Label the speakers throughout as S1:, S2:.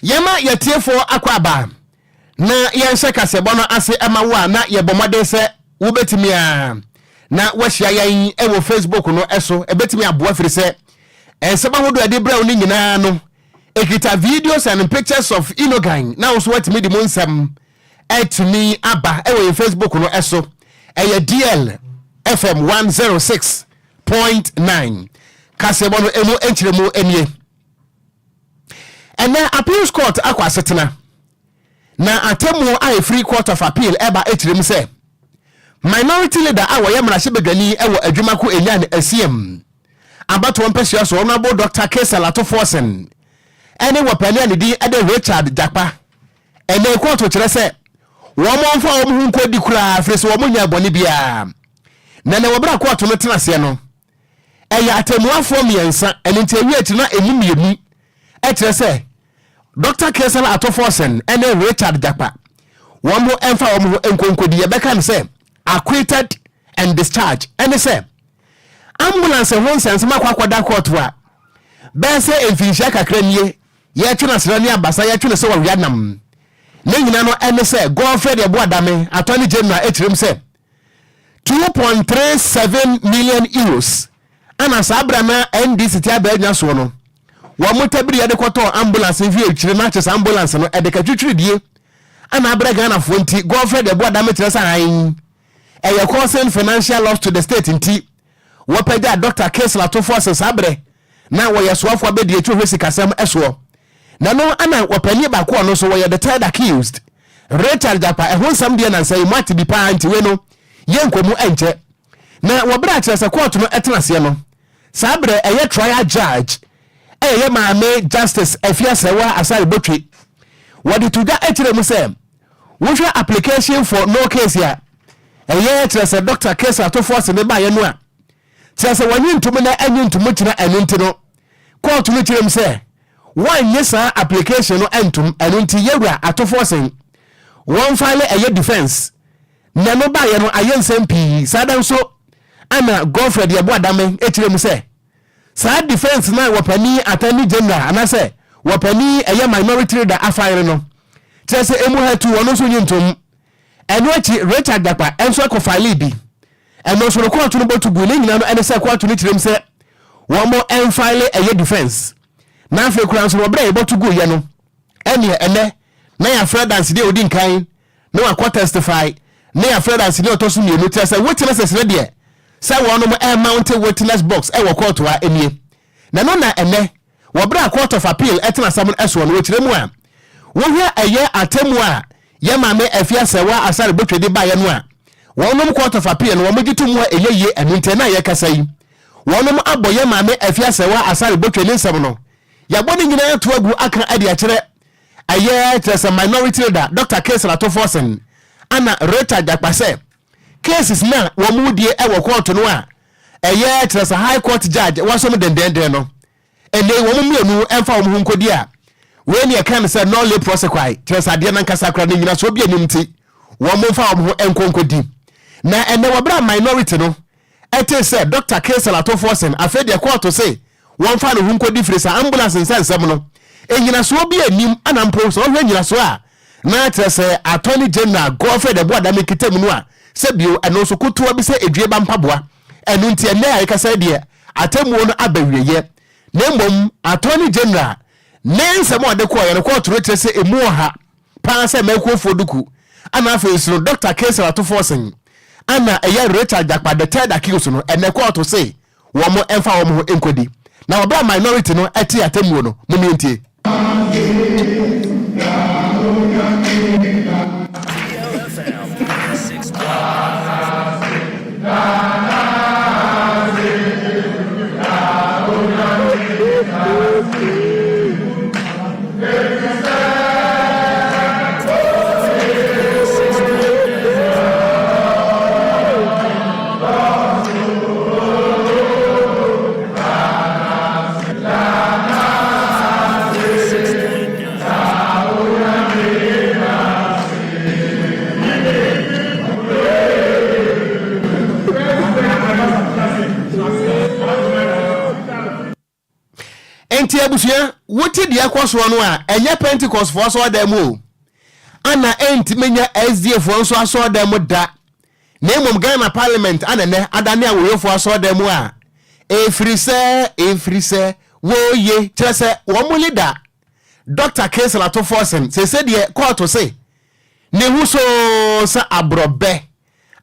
S1: Yɛma yɛtiefoɔ akɔ aba na yɛnhyɛ kaseɛbɔ no ase ma wo a na yɛbɔ mmɔden sɛ wobɛtumi a na wahyia yɛn wɔ Facebook no so. Ɛbɛtumi aboa firi sɛ nsɛm ahodoɔ a ɛde brɛ wo no nyinaa no ɛkita videos and pictures of Inogan na wo nso woatumi de mu nsɛm atumi aba wɔ yɛn Facebook no so. Ɛyɛ DL FM 106.9. Kaseɛbɔ no ɛmu nkyerɛmu nie. Ɛnɛ Appeals Court akɔ asetena na atemmuo a ɛfiri Court of Appeal ɛba akyerɛ mu sɛ Minority Leader a wɔyɛ mmarahyɛbadwani wɔ Adwumako Enyan Asiam abatoɔ mpasua so Honourable Dr. Cassiel Ato Forson ɛne wɔpani a ne din de Richard Jakpa ɛnɛ kɔɔto kyerɛ sɛ wɔn mfa wɔn ho nkɔdi koraa firi sɛ wɔn nyɛ bɔne biara. Na na wɔberɛ a kɔɔto no tena aseɛ no ɛyɛ atemmuafoɔ mmiɛnsa, ɛno nti awie akyi na ɛmu mmienu ɛkyerɛ sɛ Dr. Cassiel Ato Forson ɛne Richard Jakpa wɔn mo ɛmfa wɔn ho nkonkodi. Yɛbɛka no sɛ acquitted and discharged. Ɛne sɛ ambulance ho nsɛnsɛm akɔ akɔda kɔɔto a bɛyɛ sɛ mfinhyia kakra nie, yɛtwe no asra ne abasa, yɛtwe no sɛ wɔwea nam ne nyina no. Ɛne sɛ Godfred Yeboah Dame, Attorney General, ɛkyerɛm sɛ €2.37 million ana saa berɛ na NDC ti abɛɛ nya soɔ no wɔn mo tabiri yɛde kɔtɔɔ ambulance mfi akyire na akyɛ sɛ ambulance no ɛde katwitwiridie ana abrɛ Ghanafoɔ. Nti Godfred Yeboah Dame kyerɛ sɛ ahen ɛyɛ causing financial loss to the state, nti wɔpɛgya Dr. Cassiel Ato Forson saa berɛ na wɔyɛ soafoɔ abɛdi akyi hwɛ sikasɛm ɛsoɔ. Na no ana wɔpani baako ɔno nso wɔyɛ the third accused, Richard Jakpa, ɛho nsɛm deɛ nansa yi mu ate bi paa, nti wei no yɛ nkɔmu ɛnkyɛ. Na wɔberɛ a kyerɛ sɛ kɔɔto no ɛtena aseɛ no, saa berɛ ɛyɛ trial judge ɛyɛ maame Justice Afia Serwaa Asare Botwe, wɔde to dwa akyerɛ mu sɛ wohwɛ application for no case a ɛyɛ kyerɛ sɛ Dr. Cassiel Ato Forson ne baeɛ no a kyerɛ sɛ wɔnye ntom na ɛnye ntom kyerɛ. Ɛno nti no kɔɔto no kyerɛ mu sɛ wɔanyɛ saa application no ntom. Ɛno nti yɛwura Ato Forson wɔn file ɛyɛ defence na no baeɛ no ayɛ nsɛm pii. Saa da nso ana Godfred Yeboah Dame kyerɛ mu sɛ saa defence na wɔpani Attorney General anaasɛ wɔpani ɛyɛ Minority Leader afile no kyerɛ sɛ emu ha tu wɔn nso nye ntom. Ɛno akyi Richard Jakpa ɛnso akɔ file bi, ɛno nso no kɔɔto no bɔtu gu. Ne nyinaa no ɛne sɛ kɔɔto no kyerɛ mu sɛ wɔn mo ɛnfile ɛyɛ defence. Na afei kura nso wɔbrɛ yɛbɔtu gu yɛ no ɛneɛ ɛnɛ na yɛafrɛ dansedeɛ odi nkan na wakɔ testify, na yɛafrɛ dansedeɛ ɔtɔ so mmienu, kyerɛ sɛ witnesses no deɛ sɛ wɔnom ɛmount witness box ɛwɔ kɔɔto a ɛnie. Na no na ɛnɛ wɔbrɛ a Court of Appeal ɛtena asɛm no ɛsoɔ no, wɔkyerɛ mu a wohwɛ ɛyɛ atemmu a yɛ maame Afia Serwaa Asare Botwe de baeɛ no a wɔnom Court of Appeal no wɔn gye to mu a ɛyɛ yie. Ɛno nti na yɛkasa yi wɔnom abɔ yɛ maame Afia Serwaa Asare Botwe ne nsɛm no, yɛabɔ ne nyinaa to agu aka ade akyerɛ ɛyɛ kyerɛ sɛ Minority Leader Dr. Cassiel Ato Forson ana Richard Jakpa sɛ cases na wɔn mu die ɛwɔ court no a ɛyɛ kyerɛ sɛ High Court judge wɔasɔm dendenden no, ɛnɛ wɔn mmienu ɛmfa wɔn ho nkɔdi a wei ne ɛka no sɛ nolle prosequi, kyerɛ sɛ adeɛ nankasa kora no nyinasoɔ bi anim nti wɔn mfa wɔn ho nkɔ nkɔdi. Na ɛnɛ wɔberɛ a minority no ɛte sɛ Dr. Cassiel Ato Forson afei deɛ kɔɔto se wɔmfa ne ho nkɔdi firi sɛ ambulance nsɛnsɛm no ɛnyinasoɔ bi anim ana mpo sɛ wɔhwɛ nyinasoɔ a na kyerɛ sɛ Attorney General Godfred Yeboah Dame kita mu no a sɛ bio ɛno nso kotoa bi sɛ edue ba mpaboa. Ɛno nti ɛnɛ a yɛkasa deɛ atemmuo no aba wieɛ. Na mmom Attorney General ne nsɛm a ɔde kɔɔ yɛ no, kɔɔto no kyerɛ sɛ emu wɔ ha paa sɛ mɛkuofoɔ duku ana afei so no Dr. Cassiel Ato Forson ana ɛyɛ Richard Jakpa, the third accused no, ɛnɛ kɔɔto se wɔn mo ɛmfa wɔn ho nkɔdi. Na wɔbɛrɛ minority no ɛte atemmuo no mo mientie.
S2: DLFM 6.9.
S1: Nti abusua. Wote deɛ ɛkɔ soɔ no a, ɛnyɛ Pentecostefoɔ asɔredan mu o, ana ɛntumi nyɛ SDAfoɔ nso asɔredan mu da, na mmom Ghana Parliament ana ɛnɛ adane awoyofoɔ asɔredan mu a, ɛfiri sɛ, ɛfiri sɛ, wɔye, kyerɛ sɛ wɔn leader, Dɔkta Cassiel Ato Forson, seesei deɛ kɔɔto se ne ho so sɛ aborɔbɛ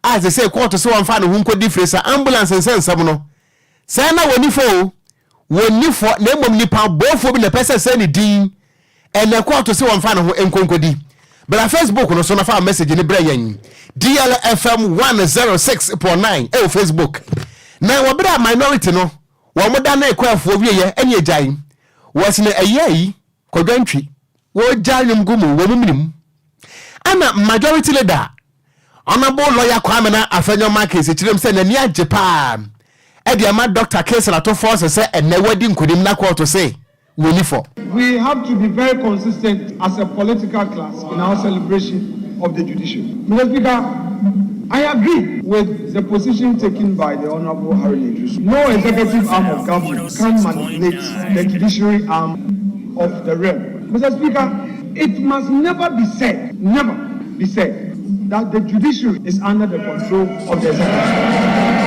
S1: a seesei kɔɔto se wɔmfa ne ho nkɔdi firi sɛ ambulance nsɛnsɛm no, sɛɛ na wɔnni fɔ o, Wɔnni fɔ, na mmom nnipa bɔɔfoɔ bi na ɛpɛ sɛ sɛe ne din. Ɛnnɛ kɔɔto se wɔmfa ne ho nkonkodi. Bra Facebook no so na fa wo message no brɛ yɛn. DLFM 106.9 ɛwɔ Facebook. Na wɔ berɛ a minority no wɔn danee kɔɛfoɔ wieɛ ɛne agyae wɔsene ɛyɛɛyi kɔdwantwi wɔgya nnwom gu mu wɔ mu menim. Ɛna majority leader Honourable Lawyer Kwamena Afenyo Markins kyerɛm sɛ n'ani agye paa ɛde ama Dr. Cassiel Ato Forson sɛ ɛnnɛ wadi nkonim na kɔɔto se wɔnni fɔ.
S3: We have to be very consistent as a political class in our celebration of the judiciary. Mr. Speaker, I agree with the position taken by the Honorable Haruna Iddrisu. No executive arm of government can manipulate the judiciary arm of the realm. Mr. Speaker, it must never be said, never be said, that the judiciary is under the control of the executive.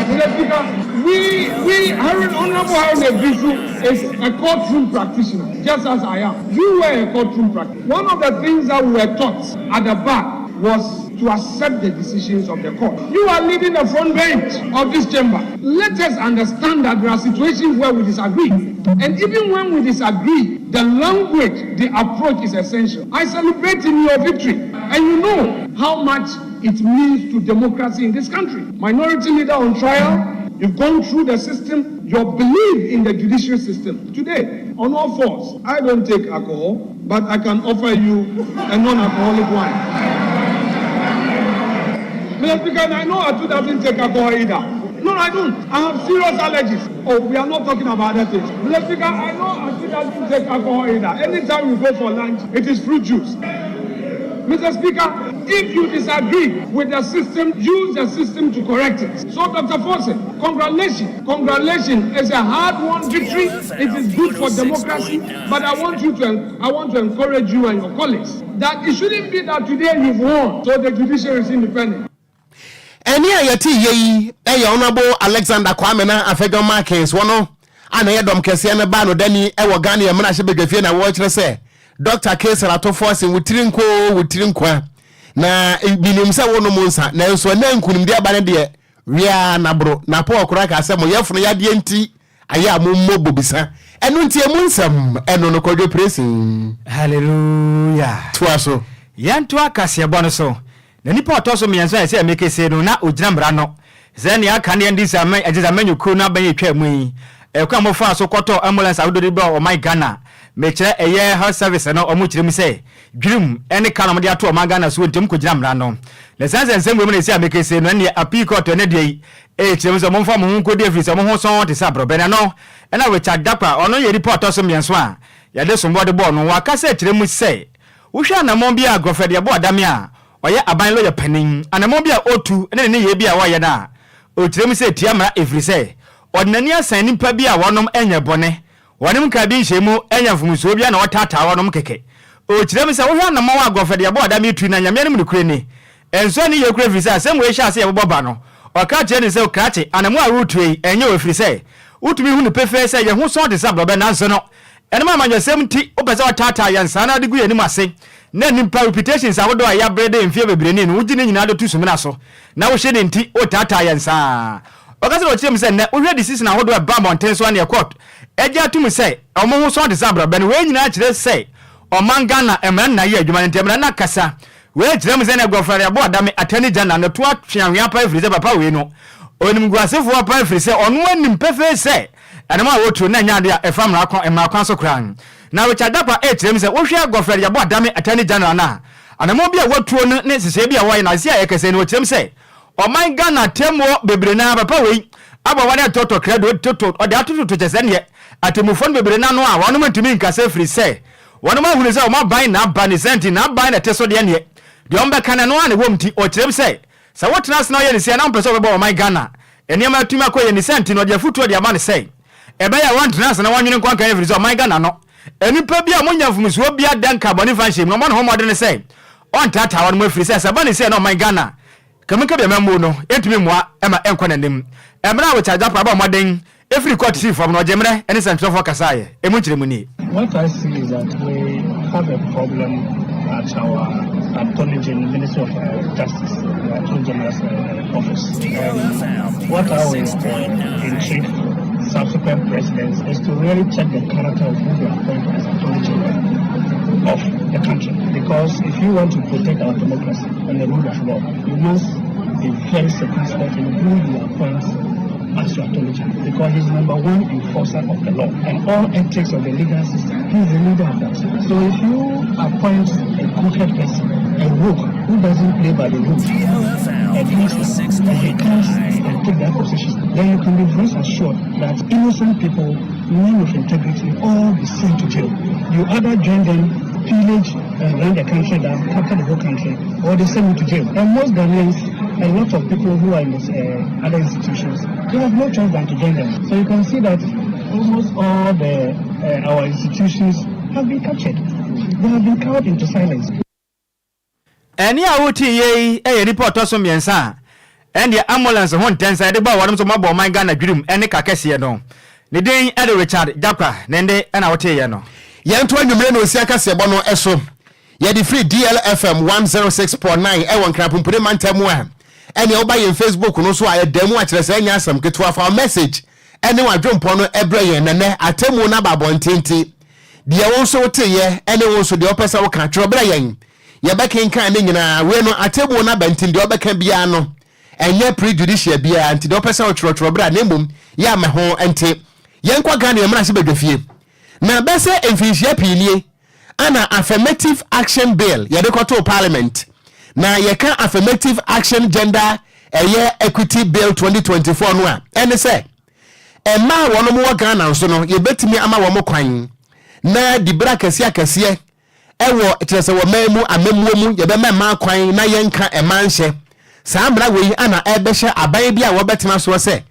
S3: Mr. Speaker, we, we, Harun, Honorable Haruna Iddrisu is a courtroom practitioner, just as I am. You were a courtroom practitioner. One of the things that we were taught at the bar was to accept the decisions of the court. You are leading the front bench of this chamber. Let us understand that there are situations where we disagree. And even when we disagree, the language, the approach is essential. I celebrate in your victory. And you know how much it means to democracy in this country. Minority leader on trial, you've gone through the system, your belief in the judicial system. Today, on all fours, I don't take alcohol, but I can offer you a non-alcoholic wine. Mr. Speaker, I know Atu doesn't take alcohol either. No, I don't. I have serious allergies. Oh, we are not talking about other things. Mr. Speaker, I know Atu doesn't take alcohol either. Anytime we go for lunch, it is fruit juice. Mr. Speaker, if you disagree with the system, use the system to correct it. So, Dr. Forson, congratulations. Congratulations. It's a hard-won victory. It is good for democracy. But I want you to, I want to encourage you and your colleagues that it shouldn't be that today you've won, so the judiciary is independent.
S1: Ɛnne a yɛte yɛ yi yɛ Honourable Alexander Kwamena Afenyo Markins, wɔno a na ɛyɛ dɔm kɛseɛ no baa no dani wɔ Ghana yɛ mmarahyɛbadwafie na wɔrekyerɛ sɛ Dr. Cassiel Ato Forson wo tiri nko o, wo tiri nkoa na menim sɛ wonom nsa nanso ɛnɛ nkunimdi aba no deɛ wia na boro na Paul koraa kaa sɛ mo yɛfono yadeɛ nti ayɛ a mommɔ bobisa ɛno nti emu nsɛm ɛno no Kwadwo Presin.
S4: Hallelujah.
S1: Toa so.
S4: Yɛntoa kaseɛbɔ no so. Na nipa a ɔtɔ so mmiɛnsa a ɛsɛ ɛmɛ kese no, na ɔgyina mmara no. Sɛ nea aka ne NDC amɛ ɛgye sɛ amanyɔkuo no abɛn atwa mu yi, ɛkwan a wɔfaa so kɔtɔɔ ambulance ahodoɔ de baa ɔman Ghana, mekyerɛ ɛyɛ health service no, wɔn kyerɛ mu sɛ dwirim ne ka na wɔde ato ɔman Ghana soɔ nti wɔn kɔgyina mmara no. Na ɛsiane sɛ nsɛm wei mu na ɛsi amɛ kese no, ɛnneɛ appeal court ɛnɛ deɛ yi ɛrekyerɛ mu sɛ wɔmfa wɔn ho nkɔdi ɛfiri sɛ wɔn ho sɔn te sɛ aborɔbɛ. Na ɛno ɛna Richard Dakwa, ɔno yɛ nipa a ɔtɔ so mmiɛnso a yɛde sombɔ de bɔɔ no, wakasa akyerɛ mu sɛ Wohwɛ anammɔn bi a Godfred Yeboah Dame a ɔyɛ aban lɔya panin, anammɔn bi a ɔretu ne ne nneyɛe bi a ɔreyɛ no a, ɔkyerɛ mu sɛ ɛtia mmara ɛfiri sɛ ɔde n'ani asan nnipa bi a wɔnom nyɛ bɔne, wɔnom nkaa bi nhyɛɛ mu nyɛ mfomsoɔ biara na ɔtaataa wɔnom kɛkɛ. Ɔkyerɛ mu sɛ wohwɛ anammɔn a Godfred Yeboah Dame retu no a, Nyame anim nokorɛ ni, ɛnsɔ ani yie koraa ɛfiri sɛ asɛm wei hyɛɛ aseɛ yɛbobɔ ba no, ɔka kyerɛɛ no sɛ, Krakye, anammɔn a woretuo yi, ɛnyɛ o ɛfiri sɛ wotumi hu no pefee sɛ yɛn ho sɔn te sɛ aborɔbɛ nanso no Ɛnam amanyɔsɛm nti, wopɛ sɛ wɔtaataa yɛn saa na de gu yɛn anim ase, na nnipa reputations ahodoɔ a yɛabrɛ de mfeɛ bebree ni no, wogye ne nyinaa de to sumina so, na wohwɛ ne nti, wotaataa yɛn saa. Ɔka sɛ wɔkyerɛ mu sɛ nnɛ, wohwɛ decision ahodoɔ a ɛba mmɔnten so a neɛ court agye atom sɛ wɔn ho sɔn te sɛ abrabɛ no, wei nyinaa kyerɛ sɛ ɔman Ghana mmara no na ayɛ adwuma no nti mmara no akasa. Wei kyerɛ mu sɛ na Godfrey Aboah Dame Attorney General no to atwe anwea paa ɛfiri sɛ papa wei no ɔnimguasefoɔ paa ɛfiri sɛ ɔno anim pefee sɛ Ɛnom a wɔtuo no nyɛ ade a ɛfa mmara kwan mmara kwan so koraa. Na Richard Dapaah rekyerɛ mu sɛ wohwɛ Godfred Yeboah Dame Attorney General no a, anamɔn bi a watuo no ne nhyehyɛeɛ bi a wɔayɛ no ase a ɛkɛsɛ no ɔkyerɛ mu sɛ ɔman Ghana atemmuo bebree no ara papa wei abɔ wɔn ɛtotɔ krado toto ɔde atototo kyɛ sɛ neɛ atemmufoɔ no bebree no ano a wɔnom ntumi nkasa ɛfiri sɛ wɔnom ahunu sɛ wɔn aban na aba ne saa nti n'aban na ɛte so deɛ neɛ deɛ wɔn bɛka no ɛno ara na ɛwɔ mu nti ɔkyerɛ mu sɛ Sɛ wotena ase na woyɛ no sei a na wompɛ sɛ wobɛbɔ ɔman Ghana nneɛma atumi akɔ yie ne saa nti no ɔde afutuo de ama no sɛ ɛbɛyɛ a wɔntena ase na wɔnwene nkɔ nkan ɛfiri sɛ ɔman Ghana no Nnipa bi a wɔnya mfomsoɔ biara da nka bɔne mfa nhyɛ mu na ɔmmɔ ne ho mmɔden sɛ ɔntaataa wɔn ɛfiri sɛ sɛ ɛba ne sɛ na ɔman Ghana Kamenka bi amammuo no ntumi mmoa ma ɛnkɔ n'anim. Mmerɛ a Richard Gyapong abɔ mmɔden firi kɔɔto sii fam no, ɔgyee mmerɛ ne nsɛntwerɛfoɔ kasaeɛ. Ɛmu nkyerɛmu nie.
S5: What I see is that we have a problem at our Attorney General, Ministry of uh, Justice, the Attorney General's uh, office. Um, what I will uh, entreat subsequent presidents is to really check the character of who they appoint as Attorney General of the country. Because if you want to protect our democracy and the rule of law, you must be very circumspect in who you appoint as your attorney general because he's number one enforcer of the law and all ethics of the legal system. He's the leader of that. So if you appoint a crooked person, a rogue who doesn't play by the rules, a gangster, and he comes and take that position, then you can be very assured that innocent people, men of integrity, all be sent to jail. You either join them, pillage and run the country down, capture the whole country, or they send you to jail. And most Ghanaians, a lot of people who are in this, other institutions, they have no choice than to join them. So you can see that almost all the uh, our institutions have been captured. They have been cowed into silence.
S4: Ɛnne a wote yei yɛ nipa ɔtɔ so mmiɛnsa a ɛndeɛ ambulance ho ntɛnsa yɛde bɔɔ wɔnom so mabɔ ɔman Ghana dwirim ne ka kɛseɛ no. Ne din de Richard Jakpa, ne nde na woteeɛ no.
S1: Yɛnto anwummere na osia kaseɛbɔ no so. Yɛde firi DLFM 106.9 ɛwɔ Nkran Pumpuni mantam mu a, ɛnea woba yɛn Facebook no so a ɛda mu akyerɛ sɛ ɛnyɛ asɛm ketewa. Fa wo message ɛne w'adwempɔ no ɛbrɛ yɛn nɛnɛ atemmuo no aba abɔnten nti deɛ wo nso woteyɛ ɛne wo nso deɛ wopɛ sɛ woka twerɛ brɛ yɛn yɛbɛkenkan ne nyinaa. Wei no atemmuo no aba nti deɛ wobɛka biara no ɛnyɛ prejudicial biara nti deɛ wopɛ sɛ wotwerɛtwerɛ berɛ a na mmom yɛ ama ho nte. Yɛnkɔ Ghana yɛn mmarahyɛ badwafie na bɛsɛ mfinhyia pii nie ana Affirmative Action Bill yɛde kɔtoo Parliament. Na yɛka Affirmative Action Gender ɛyɛ Equity Bill 2024 no a, ɛne sɛ mmaa a wɔnom wɔ Ghana nso no yɛbɛtumi ama wɔn kwan na dibere akɛseɛ akɛseɛ ɛwɔ kyerɛ sɛ wɔ man mu amammuo mu yɛbɛma mmaa kwan na yɛnka mmaa nhyɛ. Saa mmara wei ana ɛbɛhyɛ aban bi a wɔbɛtena soɔ sɛ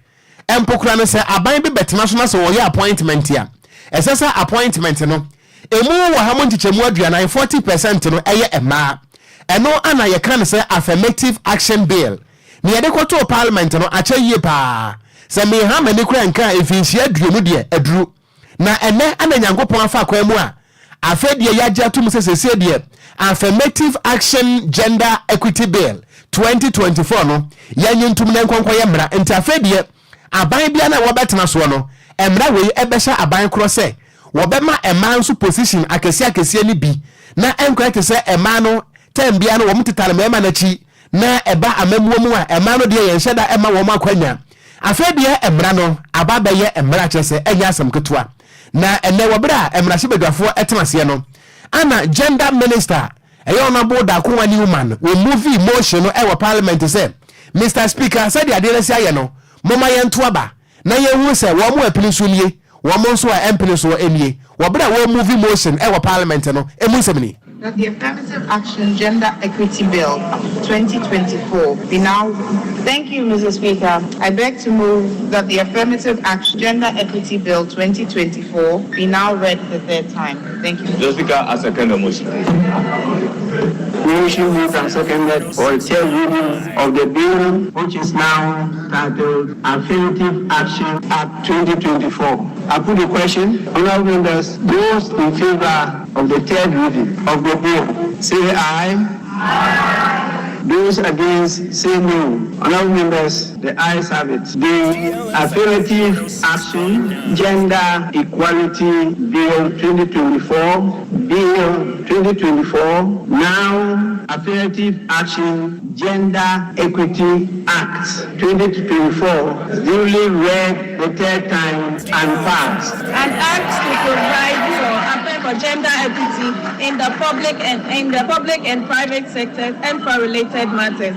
S1: mpo kora no sɛ aban bi bɛtena so na sɛ wɔyɛ appointment a, ɛsɛ sɛ appointment no emu wɔ ha mu nkyekyɛmu 40, 40% no ɛyɛ mmaa. Ɛno ana yɛka no sɛ Affirmative Action Bill. Na yɛde kɔtoo Parliament no akyɛ yie paa. Sɛ meha m'ani kora nka a mfinhyia 20 deɛ aduru. Na ɛnɛ ana Nyankopɔn afa kwan mu a afei deɛ yɛagye atom sɛ seesei deɛ Affirmative Action Gender Equity Bill 2024 no yɛnye ntom na nkɔnkɔyɛ mmara. Nti afei deɛ aban biara no a wɔbɛtena soɔ no, mmara wei ɛbɛhyɛ aban korɔ sɛ wɔbɛma mmaa nso position akɛseɛ akɛseɛ no bi na ɛnkɔyɛ te sɛ mmaa no term biara no wɔn tetare mmarima no akyi na ɛba amammuo mu a mmaa no deɛ yɛnhyɛ da ɛma wɔn akwanya. Afei deɛ mmara no aba bɛyɛ mmara kyerɛ sɛ ɛnyɛ asɛm ketewa. Na ɛnɛ wɔ berɛ a mmarahyɛbadwafoɔ ɛtena aseɛ no ana Gender Minister ɛyɛ Honourable Dakoa Newman wɔ move motion no ɛwɔ Parliament sɛ, "Mr Speaker, sɛdeɛ adeɛ no asi ayɛ no, momma yɛnto aba na yɛnhunu sɛ wɔn mo apini so nie, wɔn mo nso a ɛmpene soɔ nie." Wɔ berɛ a wɔn move motion ɛwɔ Parliament no emu nsɛm ni.
S6: That the Affirmative Action Gender Equity Bill 2024 be now. Thank you, Mr. Speaker. I beg to move that the Affirmative Action Gender Equity Bill 2024 be now read the third time. Thank you.
S7: Mr. Speaker, I second the motion.
S8: Motion moved and seconded for a third reading of the bill, which is now titled Affirmative Action Act 2024. I put the question, honorable members, those in favor of the third reading of the bill, say aye. Aye. Those against, say no. Honorable members, the ayes have it. The Affirmative Action Gender Equality Bill 2024, Bill 2024, now Affirmative Action Gender Equity Act 2024, duly read the third time and passed.
S9: An act to provide for gender equity in the public and private sectors and for related matters.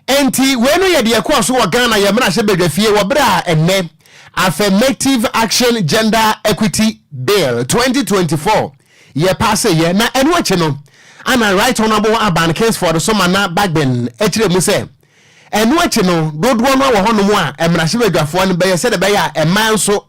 S1: Enti wei no yɛ deɛ ɛkɔɔ so wɔ Ghana yɛ mmarahyɛ badwafie wɔ berɛ a ɛnnɛ Affirmative Action Gender Equity Bill 2024 yɛ pass yɛ. Na ɛno akyi no ana Right Honourable Alban Kingsford Sumana Bagbin akyerɛ mu sɛ ɛno akyi no dodoɔ no wɔ hɔnom a mmarahyɛ badwafoɔ no bɛyɛ sɛdeɛ bɛyɛ a mmaa nso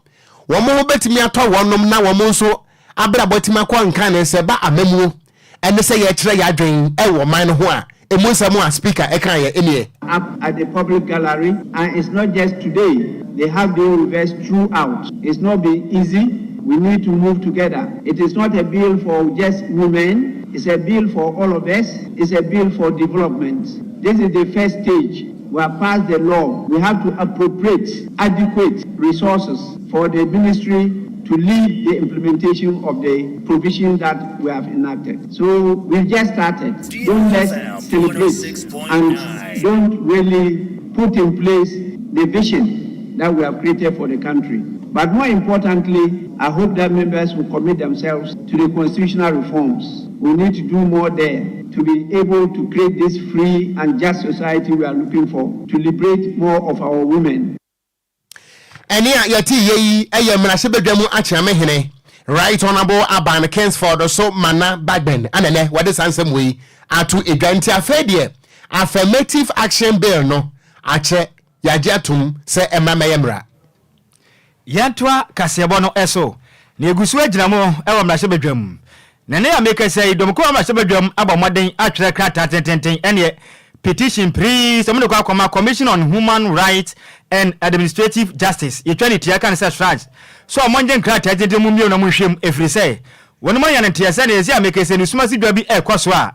S1: wɔn ho bɛtumi atɔ wɔnom na wɔn nso abrabɔ atumi akɔ nkan ne sɛ ba amamuo ɛne sɛ yɛkyerɛ yɛn adwen ɛwɔ ɔman no ho a emu nsɛm a speaker ɛka yɛ ɛneɛ.
S8: Up at the public gallery, and it's not just today. They have been reversed throughout. It's not been easy. We need to move together. It is not a bill for just women. It's a bill for all of us. It's a bill for development. This is the first stage. We have passed the law. We have to appropriate adequate resources for the ministry to lead the implementation of the provision that we have enacted. So we've just started. Don't just celebrate and don't really put in place the vision that we have created for the country. But more importantly, I hope that members will commit themselves to the constitutional reforms. We need to do more there to be able to create this free and just society we are looking for, to liberate more of our women.
S1: Ɛne a yɛte yɛ yi yɛ mmarahyɛbadwa mu akyeamehene, Right Honourable Alban Kingsford Sumana Bagbin, ana nɛ wɔde saa nsɛm wei ato edwa. Nti afei deɛ, Affirmative Action Bill no akyɛ yɛagye atom sɛ ɛma mɛyɛ mmara.
S4: Yɛntoa kaseɛbɔ no so na yɛgu so agyina mu wɔ mmarahyɛbadwam na ne a mekasa yi, dɔmkɔ mmarahyɛbadwam abɔ mmɔden atwerɛ krataa tententen, ɛneɛ petition prii sɛ mode kɔ akɔma Commission on Human Rights and Administrative Justice, yɛtwa ne tia ka ne sɛ CHRAJ, so ɔmɔngye nkrataa tenten mu mmienu na monhwɛm, ɛfiri sɛ wɔnom anya no nteɛ sɛ ne yɛsi a mekasa ne suma si dwa bi ɛrekɔ so a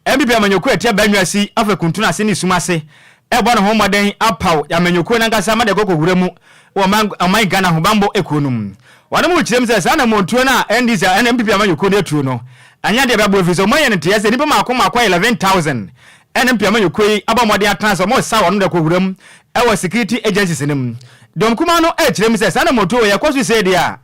S4: NPP amanyɔkuo atia bannwa si afa kuntunu ase ne sum ase ɛbɔ ne ho mmɔden apaw amanyɔkuo nankasa ma de kɔkɔ wura mu wɔ ɔman Ghana ahobanbɔ ekuo no mu. Wɔn mu kyerɛ mu sɛ saa namontuo no a NDC a ɛna NPP amanyɔkuo no atuo no anyɛ deɛ bɛbɔ, ɛfiri sɛ ɔmo ayɛ no nteɛ sɛ nnipa maako maako 11,000 ɛna NPP amanyɔkuo yi abɔ mmɔden atena sɛ ɔmo sa wɔn de kɔ wura mu ɛwɔ security agencies no mu. Dɔm kuma no ɛkyerɛ mu sɛ saa namontuo wɔ yɛkɔ so sɛ deɛ a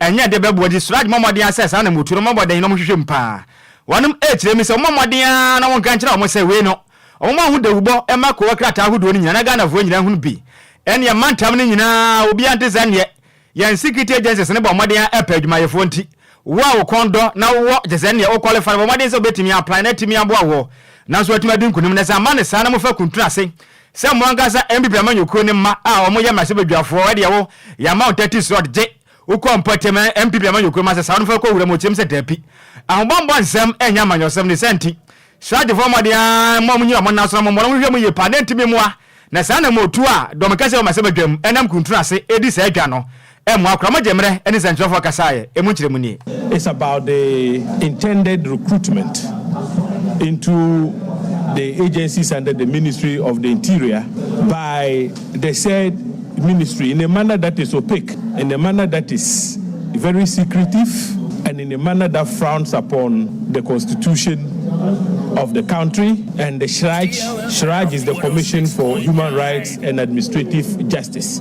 S4: ɛnyɛ deɛ bɛboa, nti CHRAJ mmɔden asɛ saa namontuo no mmɔden na ɔmo hwehwɛ mu paa. Wɔnom ɛkyerɛ mu sɛ ɔmo mmɔden ara na wɔn nka nkyerɛ ɔmo sɛ wei no ɔmo ma ho dawubɔ ɛma kowa krataa ahodoɔ no nyinaa na Ghanafoɔ nyinaa hunu bi, ɛneɛ mantam no nyinaa obiara nte sɛ neɛ yɛn security agencies ne bɔ mmɔden ɛpɛ adwumayɛfoɔ. Nti wo a wo kɔn dɔ na wowɔ kyɛ sɛ neɛ wo qualify, bɔ mmɔden sɛ wobɛtumi apply na atumi aboa wɔ nanso watumi adi nkonim. Na sɛ ama ne saa na mofa kuntunu ase sɛ mo ankasa NPP amanyɔkuo ne mma a ɔmo yɛ mmarahyɛbadwafoɔ, ɛdeɛ wo yɛama wo 30 slot gye wokɔ mpɔtɛm NPP amanyɔkuo ma sɛ saa no fa kɔ wura mu. Ɔkyerɛm sɛ daabi, ahobɔmbɔ nsɛm ɛnyɛ amanyɔsɛm ne sɛ nti sradefoɔ mmɔden a mo mo nyina mo nan so na mo mmɔ no mohwehwɛ mu yie paa na ntumi mmoa na saa na mo tu a dɔm kɛseɛ wɔ mmarahyɛbadwam ɛnam kuntunu ase ɛdi saa adwa no ɛmmoa kora. Mogye mmerɛ ɛne nsɛnkyerɛfoɔ kasaeɛ ɛmu nkyerɛ mu nie.
S10: It's about the intended recruitment into the agencies under the Ministry of the Interior by the said ministry in a manner that is opaque, in a manner that is very secretive, and in a manner that frowns upon the constitution of the country and the CHRAJ. CHRAJ is the Commission for Human Rights and Administrative Justice.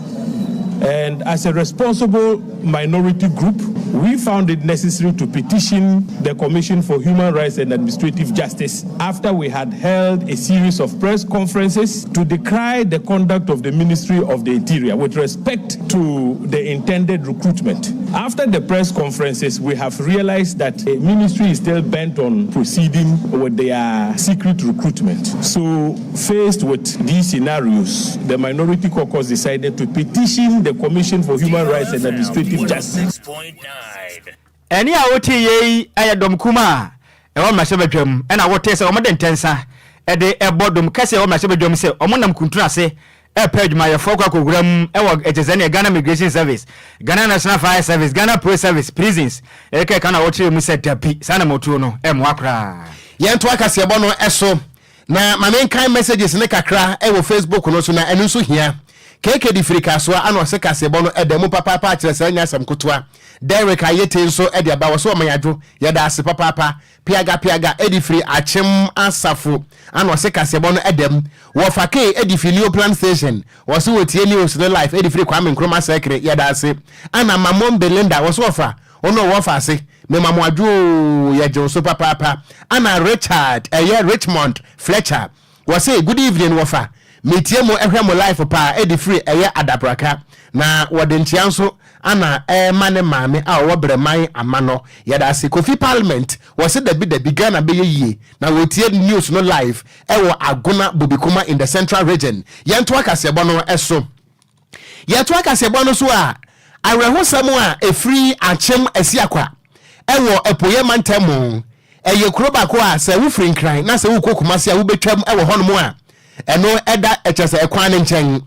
S10: And as a responsible minority group, we found it necessary to petition the Commission for Human Rights and Administrative Justice after we had held a series of press conferences to decry the conduct of the Ministry of the Interior with respect to the intended recruitment. After the press conferences, we have realized that the ministry is still bent on proceeding with their secret recruitment. So, faced with these scenarios, the minority caucus decided to petition the Commission for Human Rights and Administrative Justice.
S4: Ɛne a wote yɛ yi ɛyɛ dɔm kuma a ɛwɔ mmarahyɛbadwam ɛna wote sɛ wɔde ntɛnsa ɛde ɛbɔ dɔm kɛseɛ ɛwɔ mmarahyɛbadwam sɛ ɔmo nam kuntun ase ɛpɛ adwumayɛfoɔ kɔ akɔwura mu ɛwɔ ɛkyɛ sɛ neɛ Ghana Immigration Service, Ghana National Fire Service, Ghana Police Service, prisons ɛkɛ ka na wɔkyerɛ mu sɛ dabi, saa na mɔtuo no ɛmmoa koraa.
S1: Yɛnto akaseɛbɔ no ɛso na ma menkan messages ne kakra ɛwɔ Facebook no so na ɛno nso hia. Keke de firi Kasoa ana ɔsɛ kaseɛbɔ no ɛda mu papaapa, akyerɛ sɛ ɛnyɛ asɛm ketewa. Derek Ayete nso ɛde aba wɔ so ɔma yɛadwo, yɛda ase papaapa. Piaga Piaga ɛde firi Akyem Asafo ana ɔsɛ kaseɛbɔ no ɛda mu. Wɔfa K ɛde firi Neoplan Station, wɔsɛ wɔtie news no live ɛde firi Kwame Nkrumah Sɛkere, yɛda ase. Ana Mamon Belinda wɔsɛ wɔfa ɔno ɔwɔ fa ase mema adwo, yɛgye wo so papaapa. Ana Richard ɛyɛ Richmond Fletcher wɔse good evening wɔfa, metie mo ɛhwɛ mo live paa ɛde firi ɛyɛ Adabraka, na wɔde nkyea nso ana ɛma ne maame a ɔwɔ Brɛman ama no, yɛda ase. Kofi Parliament wɔse dabi dabi, Ghana bɛyɛ yie, na wɔtie news no live ɛwɔ Agona Bobikuma in the Central Region. Yɛnto akaseɛbɔ no ɛso, yɛto akaseɛbɔ no so a, awerɛhosɛm a ɛfiri Akyem Asiakwa. Ɛwɔ Apueeɛ mantam mu. Ɛyɛ kuro baako a sɛ wofiri Nkran na sɛ wokɔ Kumasi a wobɛtwam wɔ hɔnom a, ɛno ɛda kyerɛ sɛ ɛkwan no nkyɛn.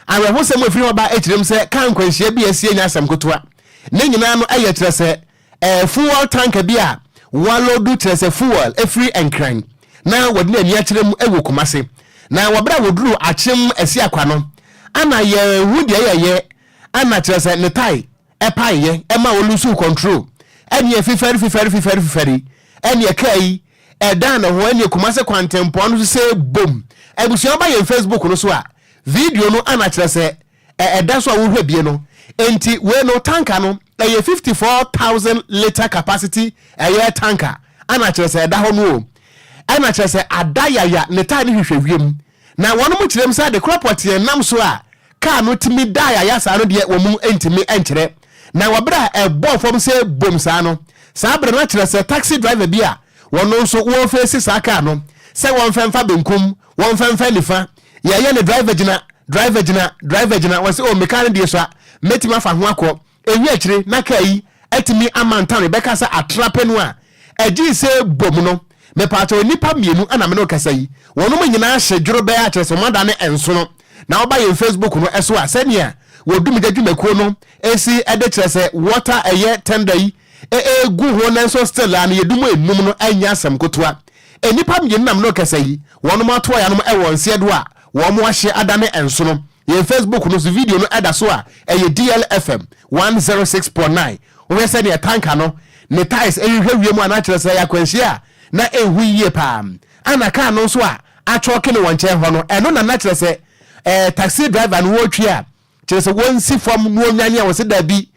S1: Awerɛhosɛm a ɛfiri hɔ ba kyerɛ mu sɛ kaa nkwanhyia bi a asie nyɛ asɛm ketewa. Ne nyinaa no ɛyɛ kyerɛ sɛ ɛɛ fuel tanker bi a wɔaloodu kyerɛ sɛ fuel firi Nkran na wɔde n'ani akyerɛ mu wɔ Kumasi. Na wɔ berɛ a wɔduruu Akyem Asiakwa no, ana yɛnhu deɛ yɛyɛ ana kyerɛ sɛ ne tae ɛpaeɛ ɛma ɔlusuu control ɛneɛ fifɛri fifɛri fifɛri fifɛri ɛneɛ kaa yi ɛdan ne ho ɛneɛ Kumase kwantempɔn no so sɛ bom. Abusua woba yɛn Facebook no so a video no ana kyerɛ sɛ ɛda so a wohwɛ bie no enti wei no tanka no ɛyɛ 54,000 litre capacity ɛyɛ tanka ana kyerɛ sɛ ɛda hɔ no o ɛna kyerɛ sɛ ada yaya ne tae no hwehwɛ wiem Na wɔnom kyerɛm sɛ ade korɔ pɔtee nam so a kaa no tumi daa yaya saa no deɛ wɔn ntumi nkyerɛ. Na wɔ berɛ a ɛbɔɔ fam sɛ bom saa no, saa berɛ no na kyerɛ sɛ taxi driver bi a wɔno nso wɔrefeesi saa kaa no sɛ wɔmfɛ mfa benkum, wɔmfɛ mfa nifa, yɛyɛ no driver gyina, driver gyina, driver gyina, wɔse oh me kaa no deɛ sua, mɛtumi afa ho akɔ. Ewie akyire na kaa yi atumi amantam bɛka sɛ atrape no a ɛgyee sɛ bom no. Mepaakyɛw nnipa mmienu na me ne wo kasa yi, wɔnom nyinaa hye dworobɛɛ a kyerɛ sɛ wɔn adane nsono. Na woba yɛn Facebook no so a sɛnea wɔdumgya dwumakuo no si de kyerɛ sɛ water ɛyɛ tender yi ɛgu ho nanso still a no yɛdum enum no ɛnyɛ asɛm kotoa. Nnipa mmienu na me ne wo kasa yi, wɔnom atoa yanom wɔ nseɛ do a wɔn ahye adane nsono. Yɛn Facebook no so video no da so a ɛyɛ DLFM 106.9. Wohwɛ sɛdeɛ tanka no ne tyres hwehwɛ wiem a na kyerɛ sɛ ɛyɛ akwanhyia a na ɛnhu yie paa. Ana kaa no nso a atwɔke no wɔ nkyɛn hɔ no ɛno na na kyerɛ sɛ ɛɛ taxi driver no wɔretwi a kyerɛ sɛ wɔnsi fam na wɔnwane a wɔsɛ daabi.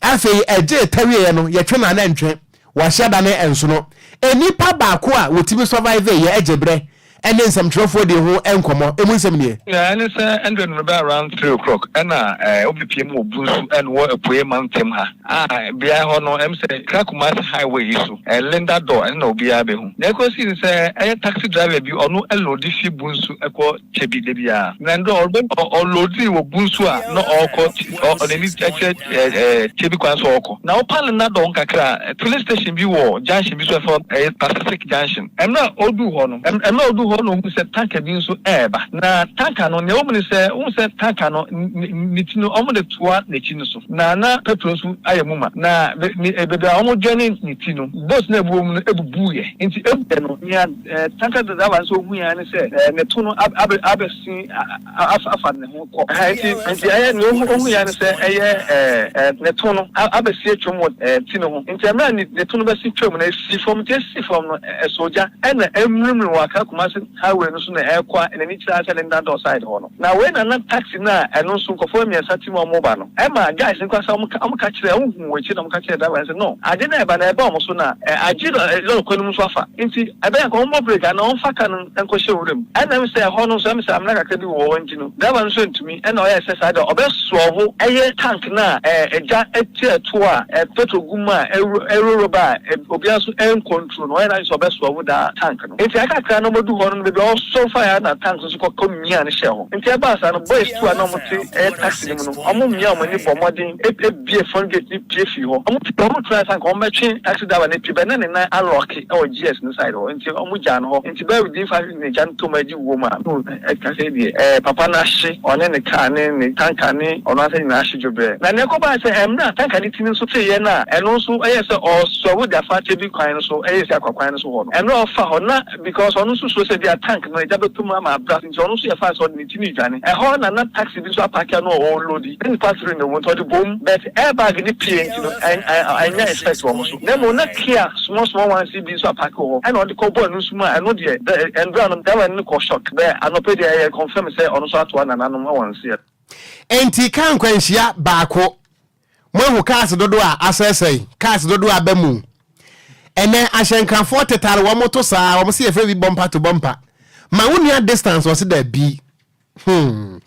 S1: Afei ɛgyee tawieɛ no yɛtwe no a na ɛntwe. Wɔahyɛ da ne nsono. Nnipa baako a wɔtumi survive yɛ gye berɛ ne nsɛmtwerɛfoɔ dii ho nkɔmmɔ. Emu nsɛm nie.
S7: Nea ɛne sɛ ɛnde no bɛyɛ around 3 o'clock ɛna wobepie mu wɔ Bunsu ɛna wɔ Apueɛ mantam ha a beaɛ hɔ no ɛm sɛ Accra Kumasi highway yi so Linda Door ɛno na obiara bɛhu. Nea ɛkɔsii ne sɛ ɛyɛ taxi driver bi ɔno loadi fi Bunsu ɛkɔ Kyebi da biara na ɛnde ɔloadii wɔ Bunsu a na ɔrekɔ n'ani kyerɛ Kyebi kwan so ɔrekɔ na ɔpa Linda Door ho kakra a filling station bi wɔ junction bi so ɛfɔ ɛyɛ Pacific junction. Mmerɛ a ɔduu hɔ no, mmerɛ a ɔduu hɔ no ɔhuu sɛ tanka bi nso reba. Na tanka no, nea ɛwɔ mu ne sɛ, wohu sɛ tanka no, ne ti no, wɔde toa n'akyi no so, na na pɛtro nso ayɛ mu ma. Na ne, baabi a wɔdwɛne ne ti no, bolt no a ɛwɔ mu no bubuiɛ. Nti ɛbuiɛ no, nea tanka driver no nso ɔhuiɛ ara ne sɛ ne to no abɛsen afa ne ho kɔ. Ɛhɛn, nti, nti ɛyɛ, nea ohu, ohui ara ne sɛ ɛyɛ ɛɛ, ɛɛ, ne to no abɛsi atwam wɔ ɛɛ, ti no ho. Nti mmerɛ a ne, ne to no bɛsi twam no, esi fam, nti esi fam no, ɛsɔɔ gya, ɛna ɛmirimiri wɔ Accra Kumasi highway no so na ɛrekɔ a n'ani kyerɛ ara sɛ ne Ndandor side hɔ no. Na wei na na taxi no a ɛno nso nkurɔfoɔ mmiɛnsa te mu a wɔreba no, ɛma guys no koraa sɛ wɔka, wɔka kyerɛɛ, wɔhuu wɔ akyire na wɔka kyerɛɛ driver no sɛ no, ade no a ɛreba no, ɛreba wɔn so na ɛ, agye lɔre kwan no mu nso afa. Nti ɛbɛyɛ anka wɔmmɔ brake anaa wɔmfa car no nkɔhyɛ nwura mu. Ɛna ɛm sɛ ɛhɔ no nso ɛm sɛ amena kakra bi wɔ hɔ nti no driver no nso antumi ɛna ɔyɛɛ sɛ saa deɛ ɔbɛ sɔɔvo ɛyɛ tank no a ɛgya tua ɛtoɔ a petrol gu mu a ɛwurawura ba a obiara nso ɛncontrol no, ɔyɛ n'adwene sɛ ɔbɛ sɔɔvo daa tank no. Nti akakra na ɔbɛdu hɔ no baabi a ɔsɔre faeɛ ara na tank no nso kɔ kɔ miaa no hyɛɛ hɔ. Nti ɛbaa saa no boys tu a na wɔte ɛyɛ taxi no mu no wɔn mia wɔn ani bɔ mmɔden bue front gate no pue fii hɔ. Wɔn wɔn try sɛ anka wɔn bɛtwe taxi driver no apue but na ne nan alɔke wɔ GS no side hɔ nti wɔn gyaa no hɔ. Nti bɛyɛ within 5 minutes gya no tɔ mu agye wom a na ɛka sɛ deɛ ɛɛ papa no ahye ɔne ne car ne ne tanker ne ɔno ankasa nyinaa ahye dwobrɛɛ. Na nea ɛkɔbae sɛ ɛmmerɛ a tanker no ti no nso teeɛ no a ɛno nso ɛyɛɛ sɛ ɔresɔre de afa Kyebi kwan no so ɛyɛ si Akwa kwan no so hɔ no ɛmmerɛ a ɔfa hɔ na because ɔno nso suro sɛ ebia tank no egya bɛtɔ mu ama abra nti ɔno nso yɛ faa sɛ ɔde ne ti no redwane. Ɛhɔ na na taxi bi nso apaake a na ɔrelodi na nnipa three na ɛwɔ mu nti ɔde boom but airbag no pue nti no annya effect wɔ wɔn so na mmom na Kia small small ones yi bi nso apaake wɔ hɔ ɛna ɔde kɔ bɔɔ ɛno nso mu a ɛno deɛ ɛndura no driver no kɔ shock bɛ anɔpa yi deɛ ɛyɛ confirm sɛ ɔno nso atoa nananom wɔ nseɛ.
S1: Enti kaa nkwanhyia baako Moahu cars dodoɔ a asɛesɛe, cars dodoɔ a aba mu. Ɛnɛ ahyɛnkafoɔ tetare wɔn to saa, wɔn se yɛfrɛ bi bumper to bumper. Ma wo nua distance, ɔse dabi. Hmm.